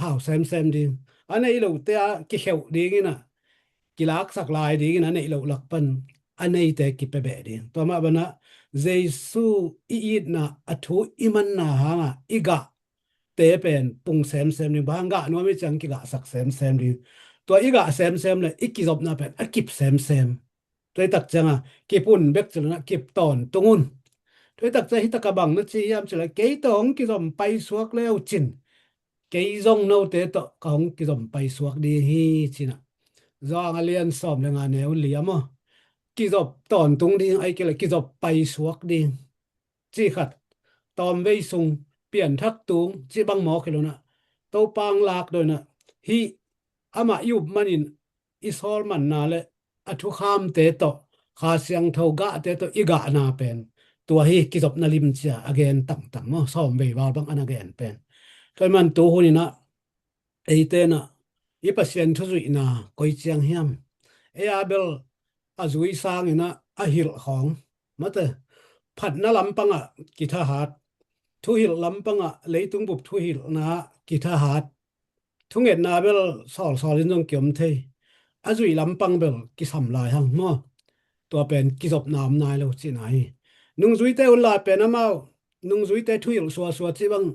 hau semsem ding, a neih lote a kikheuh dinginah kilaksak lai dingin a neih loh lak pan a neite kipia beh ding. Tua mah banah Jesu i itna, a thu i manna hangah i gah te pen pung semsem ding, bang hang gah nuam i ciang kigahsak semsem ding. Tua i gah semsem le i kizopna pen a kip semsem. Tua i tak cianga kip un bek ci lo na, kip tawntung un. Tua i tak ciang hi taka bang na ci hiam ci lo, kei tawh hong kizom paisuak leu cin kei zong note tawh ka hong kizom paisuak ding hi cinah. Zawng a lian sawm le nga neu li a maw. Kizop tawntung ding ai kei le kizop paisuak ding. Cih khat, tawmvei sung pianthak tung cih bang mawk hi lo na, Topa hong lak dawinah hih amah i up manin i sawl manna le a thukhamte tawh, Kha Siangtho gahte tawh i gahna pen tua hi kizopna lim cia a gen tamtam maw, sawmvei val bang a na gen pen. Tua i man tu huninah eite inah i Pasian thuzuihna koi ciang hiam? Ei a bel a zui sanginah a hilh khawng mate, phatna lampangah kithahat, thuhilh lampangah, leitung bup thuhilhna kithahat, thungetna bel sawlsawl in zong kiom thei, a zuih lampang bel kisam lai hang maw. Tua pen kizopna om nai lo cihna hi. Nungzuite hun lai pen amau nungzuite thuhilh suasua cih bang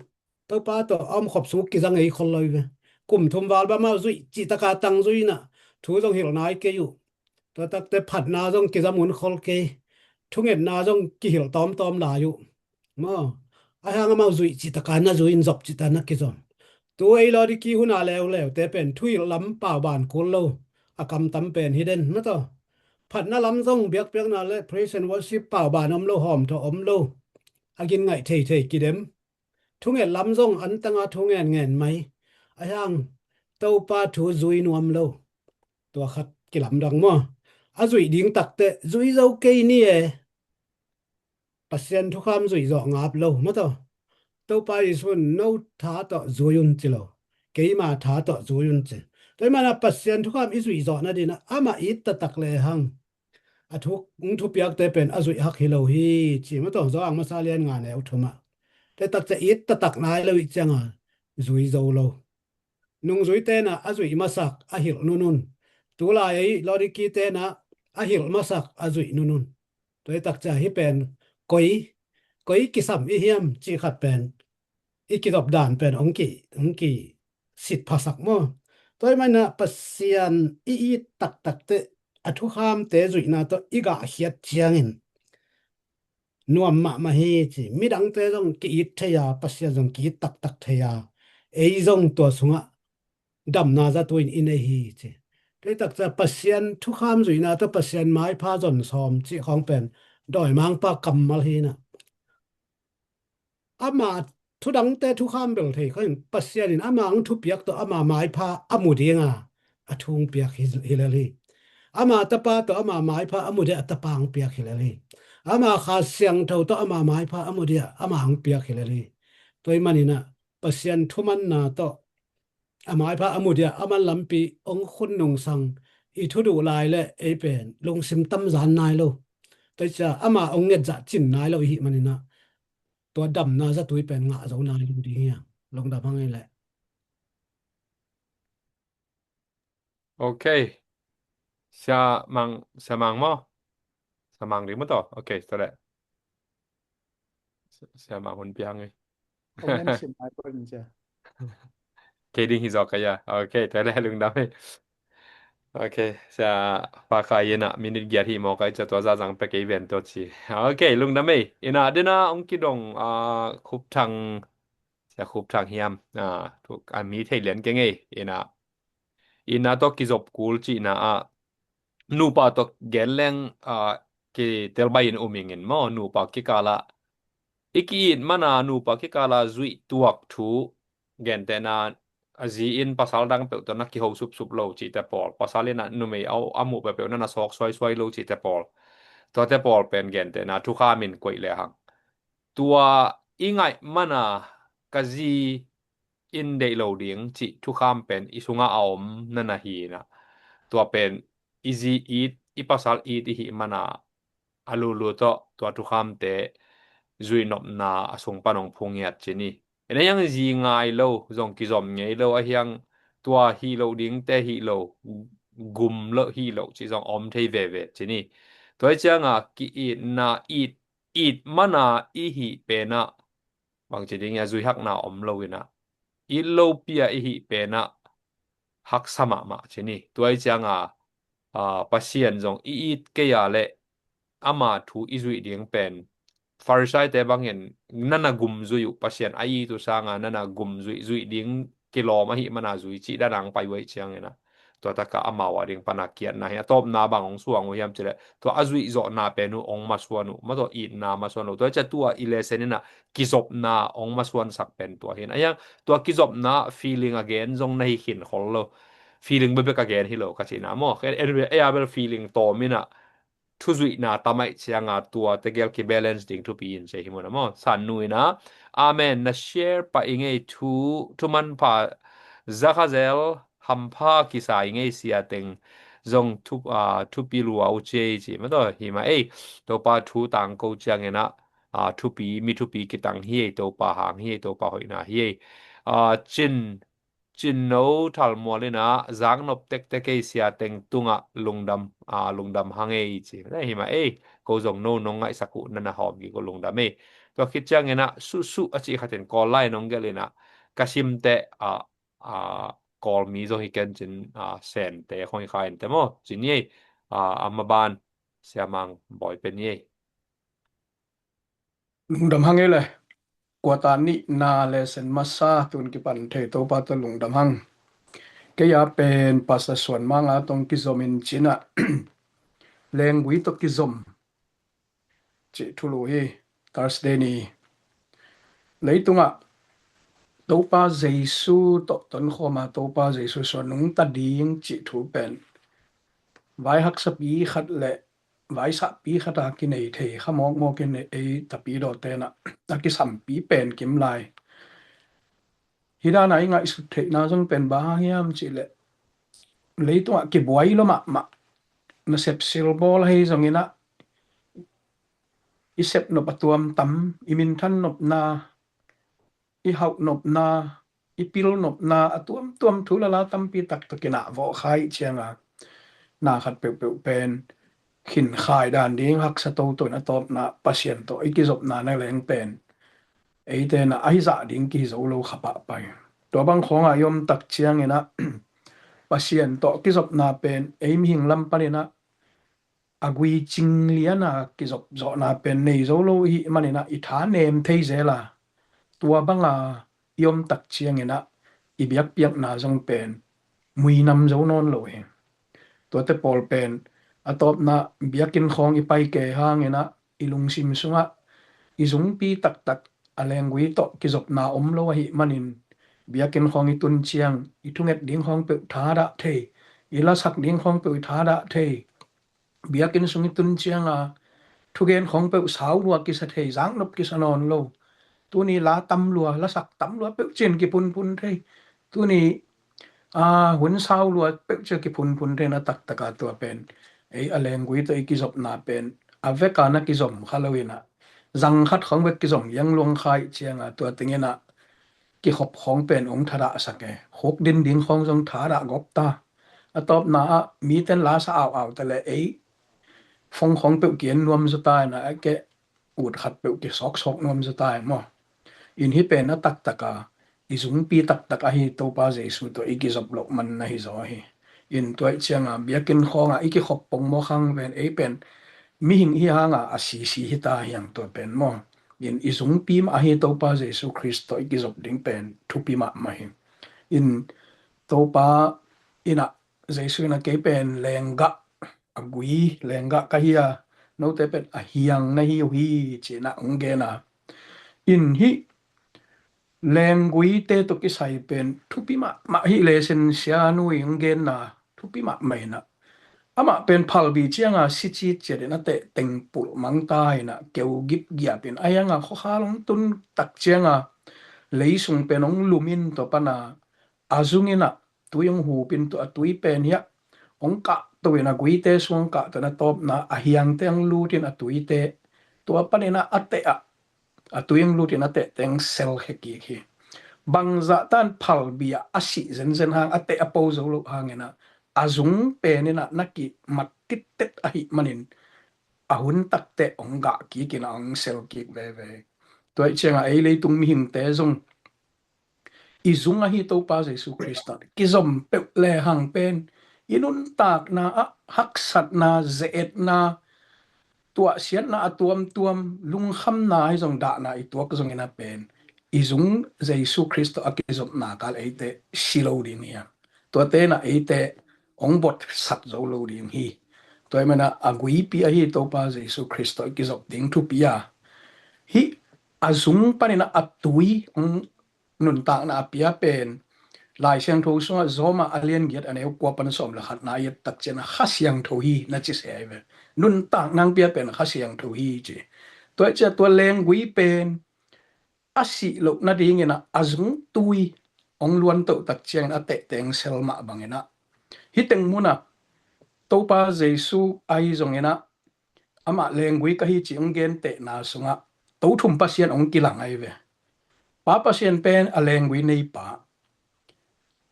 Topa tawh a omkhop sung kizang ei khol lo hi ve. Kum thum val bang amau zuih cihtaka tang zui inah thu zong hilh nai kei uh. Tua takte phatna zong kizam hun khol kei, thungetna zong kihilh tawmtawm lai uh maw. Ahi hang amau zuih cihtaka na zui in zop cihtaka na kizom. Tu ei Laodiki huna leuleute pen thuhilh lam pauban kul lo a kamtam pen hi den mataw. Phatna lam zong biakpiakna le praise and worship pauban om lo, hawmthawh om lo, a gin ngaih theithei kidem. Thunget lam zong antanga thu ngenngen mai, ahi hang Topa thu zui nuam lo. Tua khat kilamdang maw. A zuih ding takte zui zo kei ni e. Pasian thukham zuih zawh ngap lo mataw. Topa Jesu in no tha tawh zui un ci lo, keima tha tawh zui un ci. Tua i manah Pasian thukham i zuih zawh nadinah amah it taktak lehang a thu, hong thupiakte pen a zuih hak hi lo hi ci mataw. Zawng masa lian nga neu thumah tua i takciang it taktak nai lo ih cianga zui zo lo. Nungzuite inah a zuih masak a hilh nunun. Tulai ei Laodikite inah a hilh masak a zuih nunun. Tua i takciang hih pen koi, koi kisam i hiam cih khat pen i kizop dan pen hong ki, hong kisit phasak maw. Tua i manah Pasian i it taktakte a thukhamte zuihna tawh i gahkhiat ciangin nuam mahmah hi ci. Midangte zong ki-it thei a, Pasian zong ki-it taktak thei a, ei zong tua sungah damna zatu in i nei hi ci. Kei takciang Pasian thukham zuihna tawh Pasian maipha zon sawm cih khawng pen dawimangpa kammal hi inah. Ama thudangte thukham bel thei kha in, Pasian in ama hong thupiak tawh ama maipha a mu dinga a thu hong piak hi, hi lel hi. Ama tapa tawh ama maipha a mu ding a tapa hong piak hi lel hi. Ama Kha Siangtho tawh ama maipha a mu ding a ama hong piak hi lel hi. Tua ahih maninah Pasian thumanna tawh a maipha a mu ding a aman lampi hong khun nungsang i thuduh lai le ei pen lungsim tamzan nai lo. Tua cia ama hong ngetzah cin nai lo i hih maninah tua damna zatui pen ngah zo nai lo ding hi a. Lungdam hang ei leh. Ok. Sia Mang, Sia Mang maw? Sia Mang ding maw tawh? Ok, tua leh. Sia Mang hun piang ei. Comment sim ai pun cia. Kei ding hi zawk ka ya. Ok, tua leh lungdam ei. Ok, sia Fa Khai inah minute giat hi maw kai cia tua zazang pek ei ven tua ci. Ok, lungdam ei. Inah dena hong kidong, ah, Khup Thang, sia Khup Thang hiam? Ah, thu, a mi thei lian keng ei. Inah, inah tawh kizop kul cihna ah nupa tawh gen leng, ah, kitel bai in um ingin maw, nupa kikala i ki-it mana nupa kikala zuih tuak thu gentehna a zi in pasal dang peuh tawh na kiho supsup lo cihte pawl, pasal in a numei a, a muh peuhpeuh na na sawk suaisuai lo cihte pawl, tuate pawl pen gentehna thukham in koih lehang tua i ngaih mana ka zi in deih lo ding cih thukham pen i sungah a om na na hi inah, tua pen i zi it, i pasal it i hih mana a lulu tawh tua thukhamte zuihnopna a sung pan hong phung ngiat ci ni. Ina hiang zi ngai lo zong kizom ngei lo a hiang tua hih loh dingte hih lo, gum loh hih loh cih zong a om thei veve ci ni. Tua hi cianga ki-itna it, it mana i hih penah bangci ding a zuihakna om lo inah it lopi a i hih penah haksa mahmah ci ni. Tua hi cianga, ah, Pasian zong i it kei a leh ama thu i zuih ding pen Farisaite bangin na na gum zuih uh, Pasian a it uh sanga na na gum zuih, zuih ding kilawm ahih mana zui cih dana hong pai uh ahih ciangin ah tua taka amau a ding pana kiatna hi a tawpna bang hong suang uh hiam cileh tua a zuih zawhna pen uh hong masuan uh, ma tua itna masuan lo. Tua hi cia tua i lesson inah kizopna hong masuansak pen tua hi in a hiang tua kizopna feeling a gen zong na hi khin khol lo. Feeling bekbek a gen hi lo ka cihna maw. Anyway, ei a bel feeling tawm inah thuzuihna tam ahih cianga tua tegel kibalance ding thupi in cia hi muna maw. San nu inah, amen, na share pah i ngei thu, thumanpha zakhazel hampha kisa i ngei sia teng zong thu, ah, thupi lua uh ciei ci ma tawh hi mah ei. Topa thu tangko cianginah, ah, thupi, mi thupi kitang hi ei, Topa hang hi ei, Topa hoihna hi ei. Ah, Cin Cinno Thalmual inah zaknop tektek ei sia teng tungah lungdam, ah, lungdam hang ei ci. Na hi mah ei, ko zong no nong ngaihsak uh na na hawm kik uh lungdam ei. Tua khit cianginah suhsuh a cih khatin Kawl lai nong gelh inah ka simteh, ah, ah, Kawl mi zong hi ken cin, ah, Sente khong hi kha ente maw ci ni ei, ah, a maban Sia Mang Bawi pen ni ei. Lungdam hang ei le. Kuata nihna le sen masa tun kipan thei Topa tawh lungdam hang. Kei a pen Pastor Suan Mang a tong kizom in cinah lenggui tawh kizom cih thulu hi. Thursday ni leitungah Topa Jesu tawh tonkhawma Topa Jesu suan nungta ding cih thu pen vai haksapi khat le vaisahpi khata kinei thei kha mawkmawk in ei tapidaw tenah a kisampi pen kim lai. Hi dana i ngaihsut theihna zong pen bang hang hiam cihleh leitungah kibuai lo mahmah nasep silbawl ahi zonginah i sepnop a tuamtam, i minthan nopna, i hauh nopna, i pil nopna a tuamtuam thu lala tampi tak tawh kinah vawh kha ih cianga na khat peuhpeuh pen khinkhai dan ding haksa toto in a tawpna Pasian tawh i kizopna na leng pen eite na ahi zah ding kihi zo lo kha pahpai. Tua bang khawngah i om tak cianginah Pasian tawh kizopna pen ei mihing lam paninah a gui cing liana kizopzawhna pen nei zo lo ihih maninah i tha nem thei zela tua banga i om tak cianginah i biakpiakna zong pen muinam zo nawn lo hi. Tuate pawl pen a tawpna biakinn khawng i pai ke hanginah i lungsim sungah i zungpi taktak a lenggui tawh kizopna om lo ahih manin, biakinn khawng i tun ciang i thunget ding khawng peuh thadah thei, i lasak ding khawng peuh i thadah thei, biakinn sung i tun cianga thugen khawng peuh sau lua kisa thei, zaknop kisa nawn lo. Tuni la tam lua, lasak tam lua peuh cin kiphunphun thei. Tuni a hun sau lua peuh cia kiphunphun thei na taktaka tua pen. Ei a lenggui tawh i kizopna pen a veka na kizom kha lo ina, zang khat khawng vek kizom yang luang khai cianga tua tingina kikhop khawng pen ong thadah sak e. Khuk din ding khawng zong thadah gop ta. A tawpna ah miten la sa au au ta le ei fong khawng peuh kian nuam zaw ta ina a keh ut khat peuh kisawksawk nuam zaw ta e maw. In hi pen a taktaka i zungpi taktak ahi Topa Jesu tawh i kizop loh man na hi zaw hi. In tuaih cianga biakinn khawnga i kikhop pongmawk hang pen ei pen mihing hi hanga a sisi hi ta hiang tua pen maw. In i zungpi mah ahi Topa Jesu Khrist tawh i kizop ding pen thupi mahmah hi. In Topa ina Jesu ina kei pen lenggah a gui lenggah ka hi a, note pen a hiang na hi uh hi cina ong gena. In hi lengguite tawh kisai pen thupi mahmah hi le, sin sianu i ong genna thupi mahmah ina. Amah pen phalbi cianga si citciat in a teh tengpulh mangta ina keu gipgiap in a hianga khuakhal ong tun tak cianga leisung pen ong lum in tua pana a zung ina tui ong hupin tua a tui pen hiah ong kahto ina guite sung ong kahto ina tawpna a hiangte ong lutin a tuite tua panina a teh ah a tui ong lutin a teh teng sel khekik hi. Bangzah tan phalbi ah a sih zenzen hang a teh a po zo loh hangina a zung penina na kimat tittet ahih manin a hun takteh ong gah kik ina ong sel kik veve. Tuaih cianga ei leitung mihingte zong i zung ahi Topa Jesu Khrist ah kizom peuh le hang pen i nuntakna ah haksatna, ze-etna, tuahsiatna a tuamtuam, lungkhamna ahi zong dahna i tuak zongin a pen i zung Jesu Khrist tawh a kizopna kal eite si lo ding hiam? Tuatena eite ong bot sat zo lo ding hi. Tuaimana a guipi ahi Topa Jesu Khrist tawh i kizop ding thupi a hi. A zung panina a tui ong nuntakna a pia pen Lai Siangtho sungah Zawma a lian giat a neu kua pan sawm le khatna a i et tak ciana Kha Siangtho hi na ci se ahi ve. Nuntakna ong pia pen Kha Siangtho hi ci. Tua i cia tua lenggui pen a sih loh nadingina a zung tui ong luan toh tak ciangin a teh teng sel mah bangina hi teng muna Topa Jesu ahi zongina amah lenggui ka hi ci ong gentehna sungah to thum Pasian ong kilang ahi ve. Pa Pasian pen a lenggui neipa,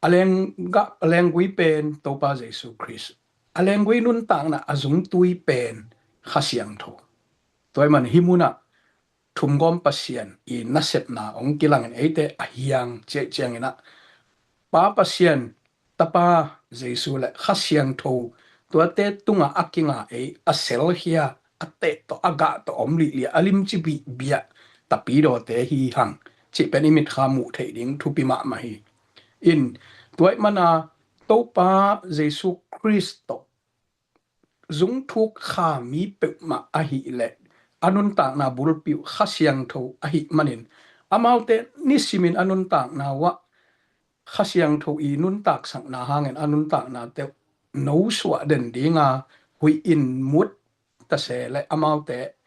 a lenggui pen Topa Jesu Khrist, a lenggui nuntakna a zungtui pen Kha Siangtho. Tuaiman hi munah thumgawm Pasian i nasepna ong kilangin eite a hiang ciaih cianginah Pa Pasian, Tapa Jesu le Kha Siangtho tuate tungah a kinga ei a selkhia a teh tawh a gah tawh om lihliah a limci bihbiah tapidawte hi hang cih pen i mitkha muh theih ding thupi mahmah hi. In tuaih mana Topa Jesu Khrist tawh zungthuk kha mi peuhmah ahih leh a nuntakna bulpi uh Kha Siangtho ahih manin amaute nisimin a nuntakna uah Kha Siangtho i nuntaksakna hangin a nuntakna teuh nosuah den dinga huih in mut tase le amaute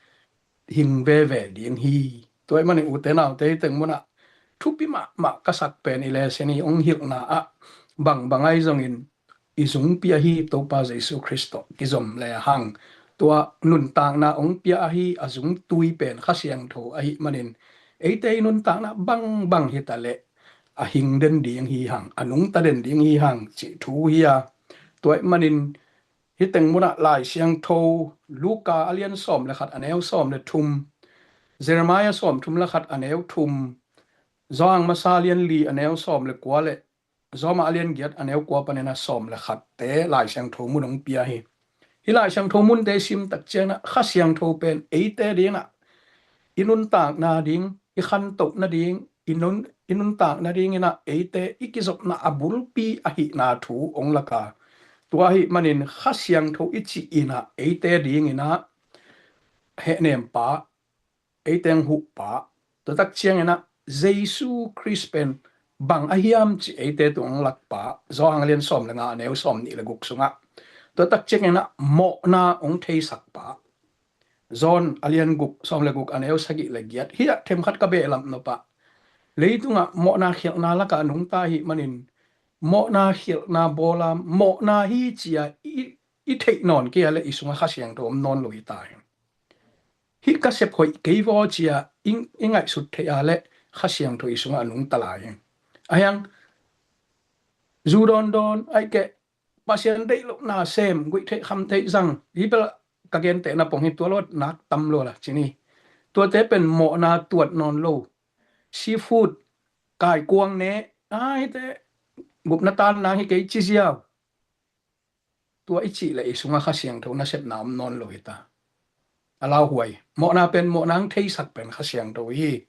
hing veve ding hi. Tuaih manin ute naute teng munah thupi mahmah ka sak pen i lesen i ong hilhna ah bangbang ahi zongin i zungpi ahi Topa Jesu Khrist tawh kizom le hang tua nuntakna ong pia ahi a zungtui pen Kha Siangtho ahih manin eite i nuntakna bangbang hita leh a hing den ding hi hang, a nungta den ding hi hang cih thu hi a. Tuaih manin hi teng munah Lai Siangtho Luka a lian sawm le khat a neu sawm le thum, Jeremiah sawm thum le khat a neu thum, Zawhang masa lian li a neu sawm le kua le Zawmah a lian giat a neu kua panin a sawm le khatte Lai Siangtho mun ong pia hi. Hi Lai Siangtho munte sim tak cianah Kha Siangtho pen eite dingah i nuntakna ding, i khantohna ding, i nun i nuntakna dinginah eite i kizopna a bulpi ahihna thu ong laka. Tua ahih manin Kha Siangtho i cih inah eite dinginah hehnempa, eiteng huhpa, Tua tak ciangin ah Jesu Khrist pen bang a hiam cih eite tung hong lakpa, Johan a lian sawm le nga, a neu sawm nih le guk sungah tua tak ciangin ah mawhna hong theisakpa, John a lian guk, sawm le guk, a neu sagih le giat. Hih ah themkhat ka behlap nop ah, leitungah mawhna khialhna lakah a nungta ahih manin, mawhna khialhna bawla, mawhna hi cia i, i theih nawn kei a leh i sungah Kha Siangtho om nawn lo hi ta hi. Hih ka sep hoih kei vaw cia i, i ngaihsut theih a leh Kha Siangtho i sungah a nungta lai hi. A hiang zu dawndawn, aih keh Pasian deih lohna sem, guih theih kham theih zang, hi bel ka gentehna pong hi, tua lo nak tam lo la cini. Tuate pen mawhna tuat nawn lo. Seafood, kaikuang ne, a hite gupna tan nang hi kei ci ziau. Tua i cih leh i sungah Kha Siangtho nasepna om nawn lo hi ta. A lauhuai, mawhna pen, mawhna hong theisak pen Kha Siangtho hi.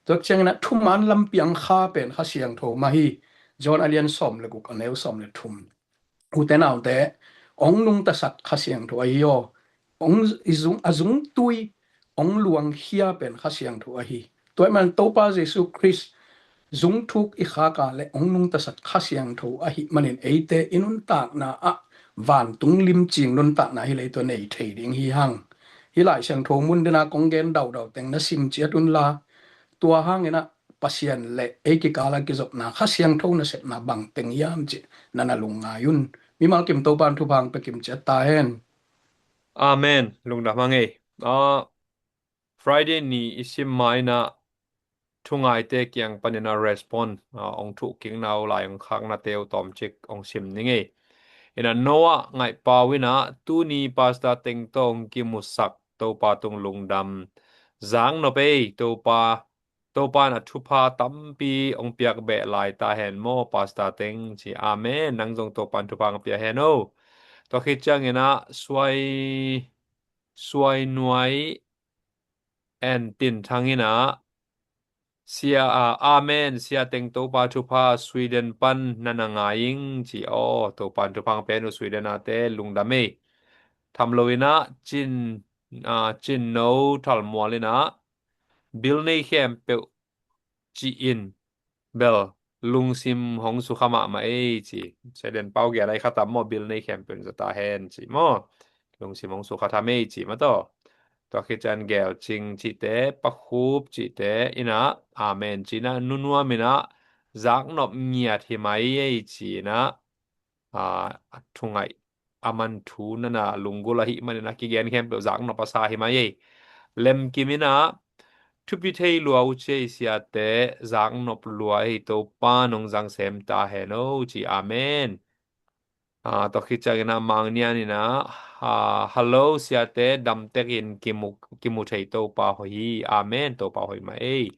Tua ciangin ah thuman lampiang kha pen Kha Siangtho mah hi. John a lian sawm le guk, a neu sawm le thum. Ute naute, hong nungtasak Kha Siangtho ahi aw. Hong i zung, a zungtui, hong luangkhia pen Kha Siangtho ahi. Tua ahih man Topa Jesu Khrist zungthuk i khak a leh hong nungtasak Kha Siangtho ahih manin eite i nuntakna ah vantung limcing nuntakna hi leh tua nei thei ding hi hang. Hih Lai Siangtho mun dena kong gen daudau teng na sim ciat un la, tua hangin ah Pasian le ei kikal a kizopna Kha Siangtho nasepna bang teng hiam cih na na lungngai un. Mimal kim Topan thupha hong pia kim ciat ta hen. Amen. Lungdam hang ei. Ah, Friday ni i sim ma in ah thungaite kiang panin a respond, ah, hong thuh kikna uh lai hong khaknate uh tawmcik hong sim ning ei. In ah Noah Ngaihpau in ah tuni Pastor Teng tawh hong kimusak Topa tung lungdam. Zaknop ei, Topa, Topa in ah thupha tampi hong piak beh lai ta hen maw Pastor Teng ci. Amen. Nang zong Topa in thupha hong pia hen o. Tua khit ciangin ah Suai, Suai Nuai en Tin Thang in ah, Sia, ah, Amen, Sia Teng Topa thupha, Sweden pan na na ngai ing ci aw. Topa in thupha hong pia hen o Sweden a te, lungdam ei. Tham lo in ah Cin, ah, Cin No Thal Mual in ah, bil nei khempeuh ci-in bel lungsim hong sukha mahmah ei ci. Sweden pau gen a i kha tam maw, bil nei khempeuh in za ta hen ci maw. Lungsim hong sukha tham ei ci mah tawh. Tua khit ciang Gel Cing cihte, Pa Khup cihte in ah, Amen ci in ah, Nu Nuam in ah, zaknop ngiat hi mai ei ci in ah, a, a thungaih a man thu na na lunggulh ahih manin a kigen khempeuh zaknop a sa hi mai ei. Lem Kim in ah, thupi thei lua uh ci ei Siate, zaknop lua ei, Topa in hong zang sem ta hen o ci. Amen. A, tua khit ciangin ah Mang Nian in ah, a, hello Siate, dam tek in kimu, kimu thei, Topa hoih hi. Amen. Topa hoih mah ei.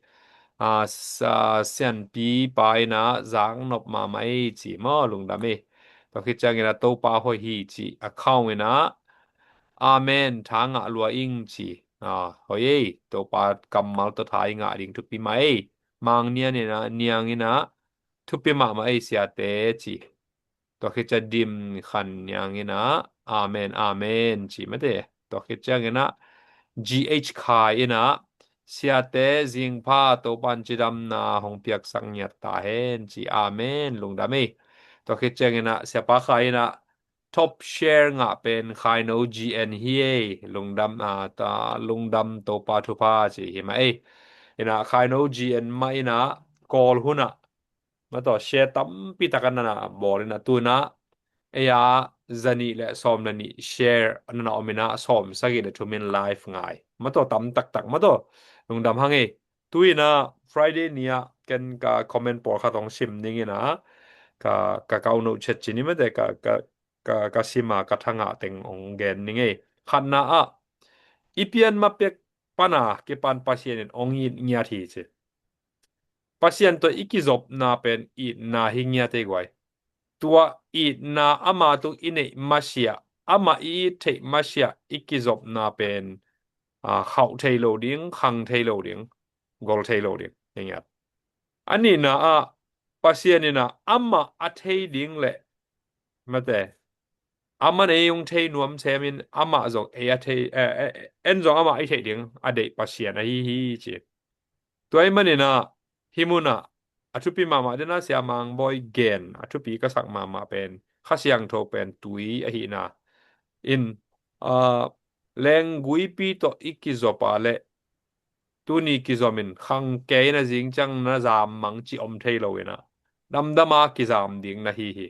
A, sa, Sianpi pa in ah zaknop mahmah ei ci maw, lungdam ei. Tua khit ciangin ah Topa hoih hi ci, a khawng in ah, Amen, tha ngah lua ing ci. A, hoih ei, Topa kammal tawh tha i ngah ding thupi mah ei. Mang Nian in ah, Niang in ah, thupi mahmah ei Siate ci. Tua khit ciang Dim Khan Niang in ah, Amen, amen ci mate. Tua khit ciangin ah G H Khai in ah, Siate zingpha Topa in cidamna hong piaksak ngiat ta hen ci. Amen. Lungdam ei. Tua khit ciangin ah Siapa Khai in ah, top share ngah pen Khai No G N hi ei. Lungdam, ah, ta, lungdam, Topa thupha ci hi mah ei. In ah Khai No G N mah in ah Kawl hun ah mah tawh share tampi tak a na na bawl in ah, tu in ah ei a zanih le sawm le nih share a na na om in ah, sawm sagih le thum in live ngai. Mah tawh tam taktak mah tawh. Lungdam hang ei. Tu in ah Friday ni ah ken ka comment pawlkhat hong sim ning in ah, ka, ka kau no chet ci ni mate, ka, ka, ka, ka sim a ka thangah teng hong gen ning ei. Khatna ah, i pian ma pek pan a kipan Pasian in hong it ngiat hi ci. Pasian tawh i kizopna pen itna hi ngiat ei guai. Tua itna ama tung i neih masiah, amah i it theih masiah i kizopna pen, a, khauh thei lo ding, khang thei lo ding, gol thei lo ding hi ngiat. A nihna ah, Pasian in ah amah a thei ding le, mate, amah in ei hong thei nuam sem in, amah zong ei a thei, eh, eh, en zong amah i theih ding a deih Pasian ahi hi ci. Tua ahih manin ah, hih munah a thupi mahmah dena Sia Mang Bawi gen a thupi ka sak mahmah pen Kha Siangtho pen tui ahihna in, aa, lengguipi tawh i kizop a leh tuni kizom in khang kei na zing ciang na zam mang ci om thei lo inah damdama kizam ding na hi hi.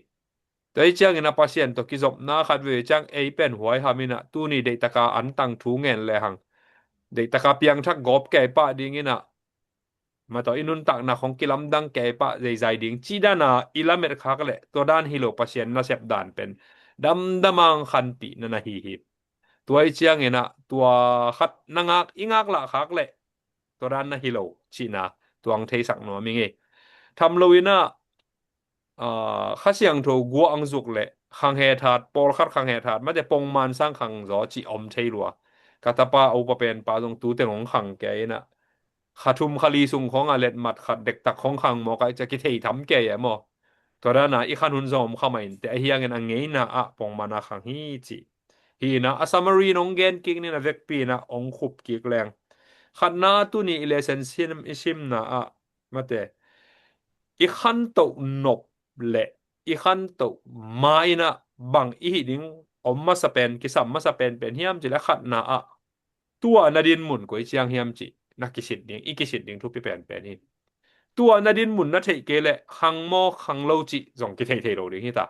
Tua hi ciangin a Pasian tawh kizopna khat veve ciang ei pen huaiham inah tuni deihtaka antang thu ngen lehang deihtaka piangthak gawp kei pah ding inah matawh i nuntakna khong kilamdang kei pah zeizai ding ci dana i lamet khak leh tua dan hi lo Pasian nasep dan pen damdama ang khanpih na na hi hi. Tua hi ciangin ah tua khat na ngak i ngak lah khak leh tua dan na hi lo cihna tuang theisak nuam ing ei. Tham lo inah aa, Kha Siangtho gua ang zuk leh khang he that, pawlkhat khang he that, mate pongman sang khang zaw cih om thei lua. Ka tapa a upa pen pa zong tu teng hong khang kei inah kha thum kha li sung khong a letmat khat dektak khong khang mawk a i cia kithei tham kei e maw. Tua dana i khan hun zong om kha mah in te ahi hangin a ngeina ah pongman a khang hi cih. Hi inah a summary in hong gen kik nin a vekpi inah hong khup kik leng. Khatna tuni i lesson sim, i simna ah mate i khantoh nop le i khantoh ma inah bang i hih ding om masa pen, kisam masa penpen hiam cih leh khatna ah tua na dinmun koi ciang hiam cih na kisit ding, i kisit ding thupi penpen hi. Tua na dinmun na theih kei leh khang maw khang lo cih zong kithei thei lo ding hi ta.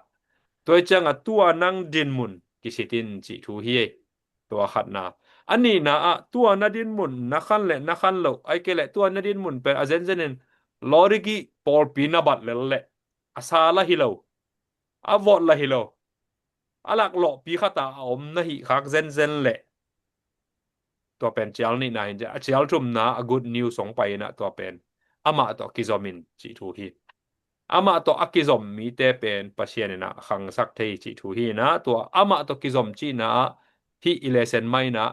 Tua hi ciangah tua nang dinmun kisit in cih thu hi ei. Tua khatna. A nihna ah tua na dinmun na khan leh na khan lo, ahih kei leh tua na dinmun pen a zenzen in lawrigi pawlpi na bat lel leh a sa la hi lo, a vawt la hi lo, a laklawhpi khata a om na hih khak zenzen leh tua pen cial nihna hin cia, a cial thumna a good news hong pai inah tua pen amah tawh kizom in cih thu hi. Amah tawh a kizom mite pen Pasian inah khangsak thei cih thu hi inah tua amah tawh kizom cihna ah hih i lesson mah inah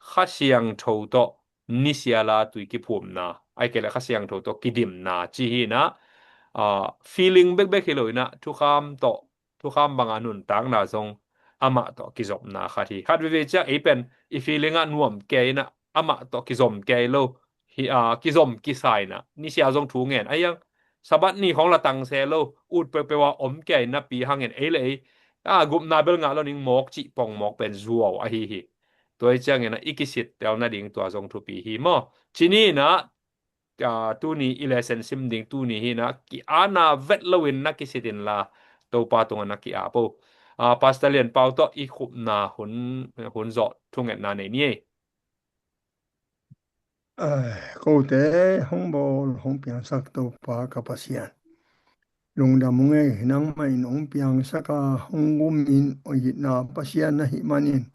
Kha Siangtho tawh nisiala tui kiphumna, ahih kei leh Kha Siangtho tawh kidimna ci hi inah, aa, feeling bekbek hi lo inah thukham tawh, thukham banga nuntakna zong amah tawh kizopna khat hi. Khat veve ciang ei pen i feeling ah nuam kei inah amah tawh kizom kei lo hi, aa, kizom kisa inah nisia zong thu ngen a hiang Sabbath ni khong la tang se lo, ut peuhpeuh a om kei napi hangin ei le ei, aa, gupna bel ngah lo ning mawk cih pong mawk pen zuau ahi hi. Tua hi ciangin ah i kisit tel nading tua zong thupi hi maw? Ci ni inah, aa, tuni i lesson sim ding tuni hi inah ki-ana vet loin na kisit inla Topa tungah na ki-ap o. Aa, Pastor Lian Pau tawh i khupna hun, hun zawh thungetna nei ni ei. Ai, kote hong bawl hong piangsak Topa ka Pasian, lungdam ung ei. Nangmah in hong piangsak a hong gum in hong itna Pasian na hih manin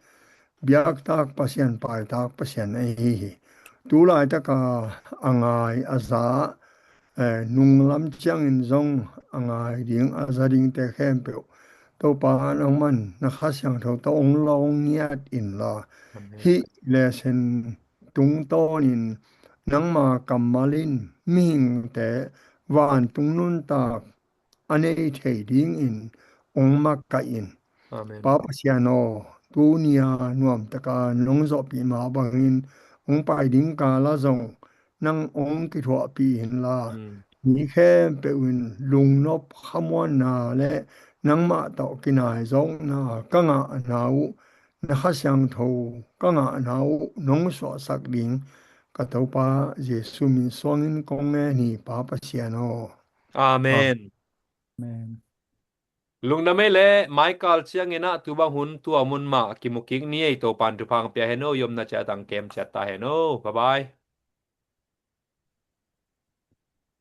biaktak Pasian, paitak Pasian na hi hi. Tu laitaka a ngai a za, eh, nunglam ciangin zong a ngai ding a za dingte khempeuh Topa nangman na Kha Siangtho tawh hong lawng ngiat inla, hih lesson tungtawnin nangma kammal in mihingte vantung nuntak a nei thei dingin hong makaih in. Amen. Pa Pasian aw, tunia nuamtaka nong zawhpih mah bangin hong pai ding kala zong nang hong kithuahpih inla, mi khempeuh in lungnop khamuanna le nangmah tawh kinaizawkna ka ngahna uh, na Kha Siangtho ka ngahna uh nong suahsak ding ka Topa Jesu min suangin kong ngen hi, Pa Pasian aw. Amen. Amen. Lungdam ei le, maikal ciangin ah tu bang hun tua mun mah kimu kik ni ei. Topan thupha pia hen o, i omna ciat ah kem ciat ta hen o. Bye bye.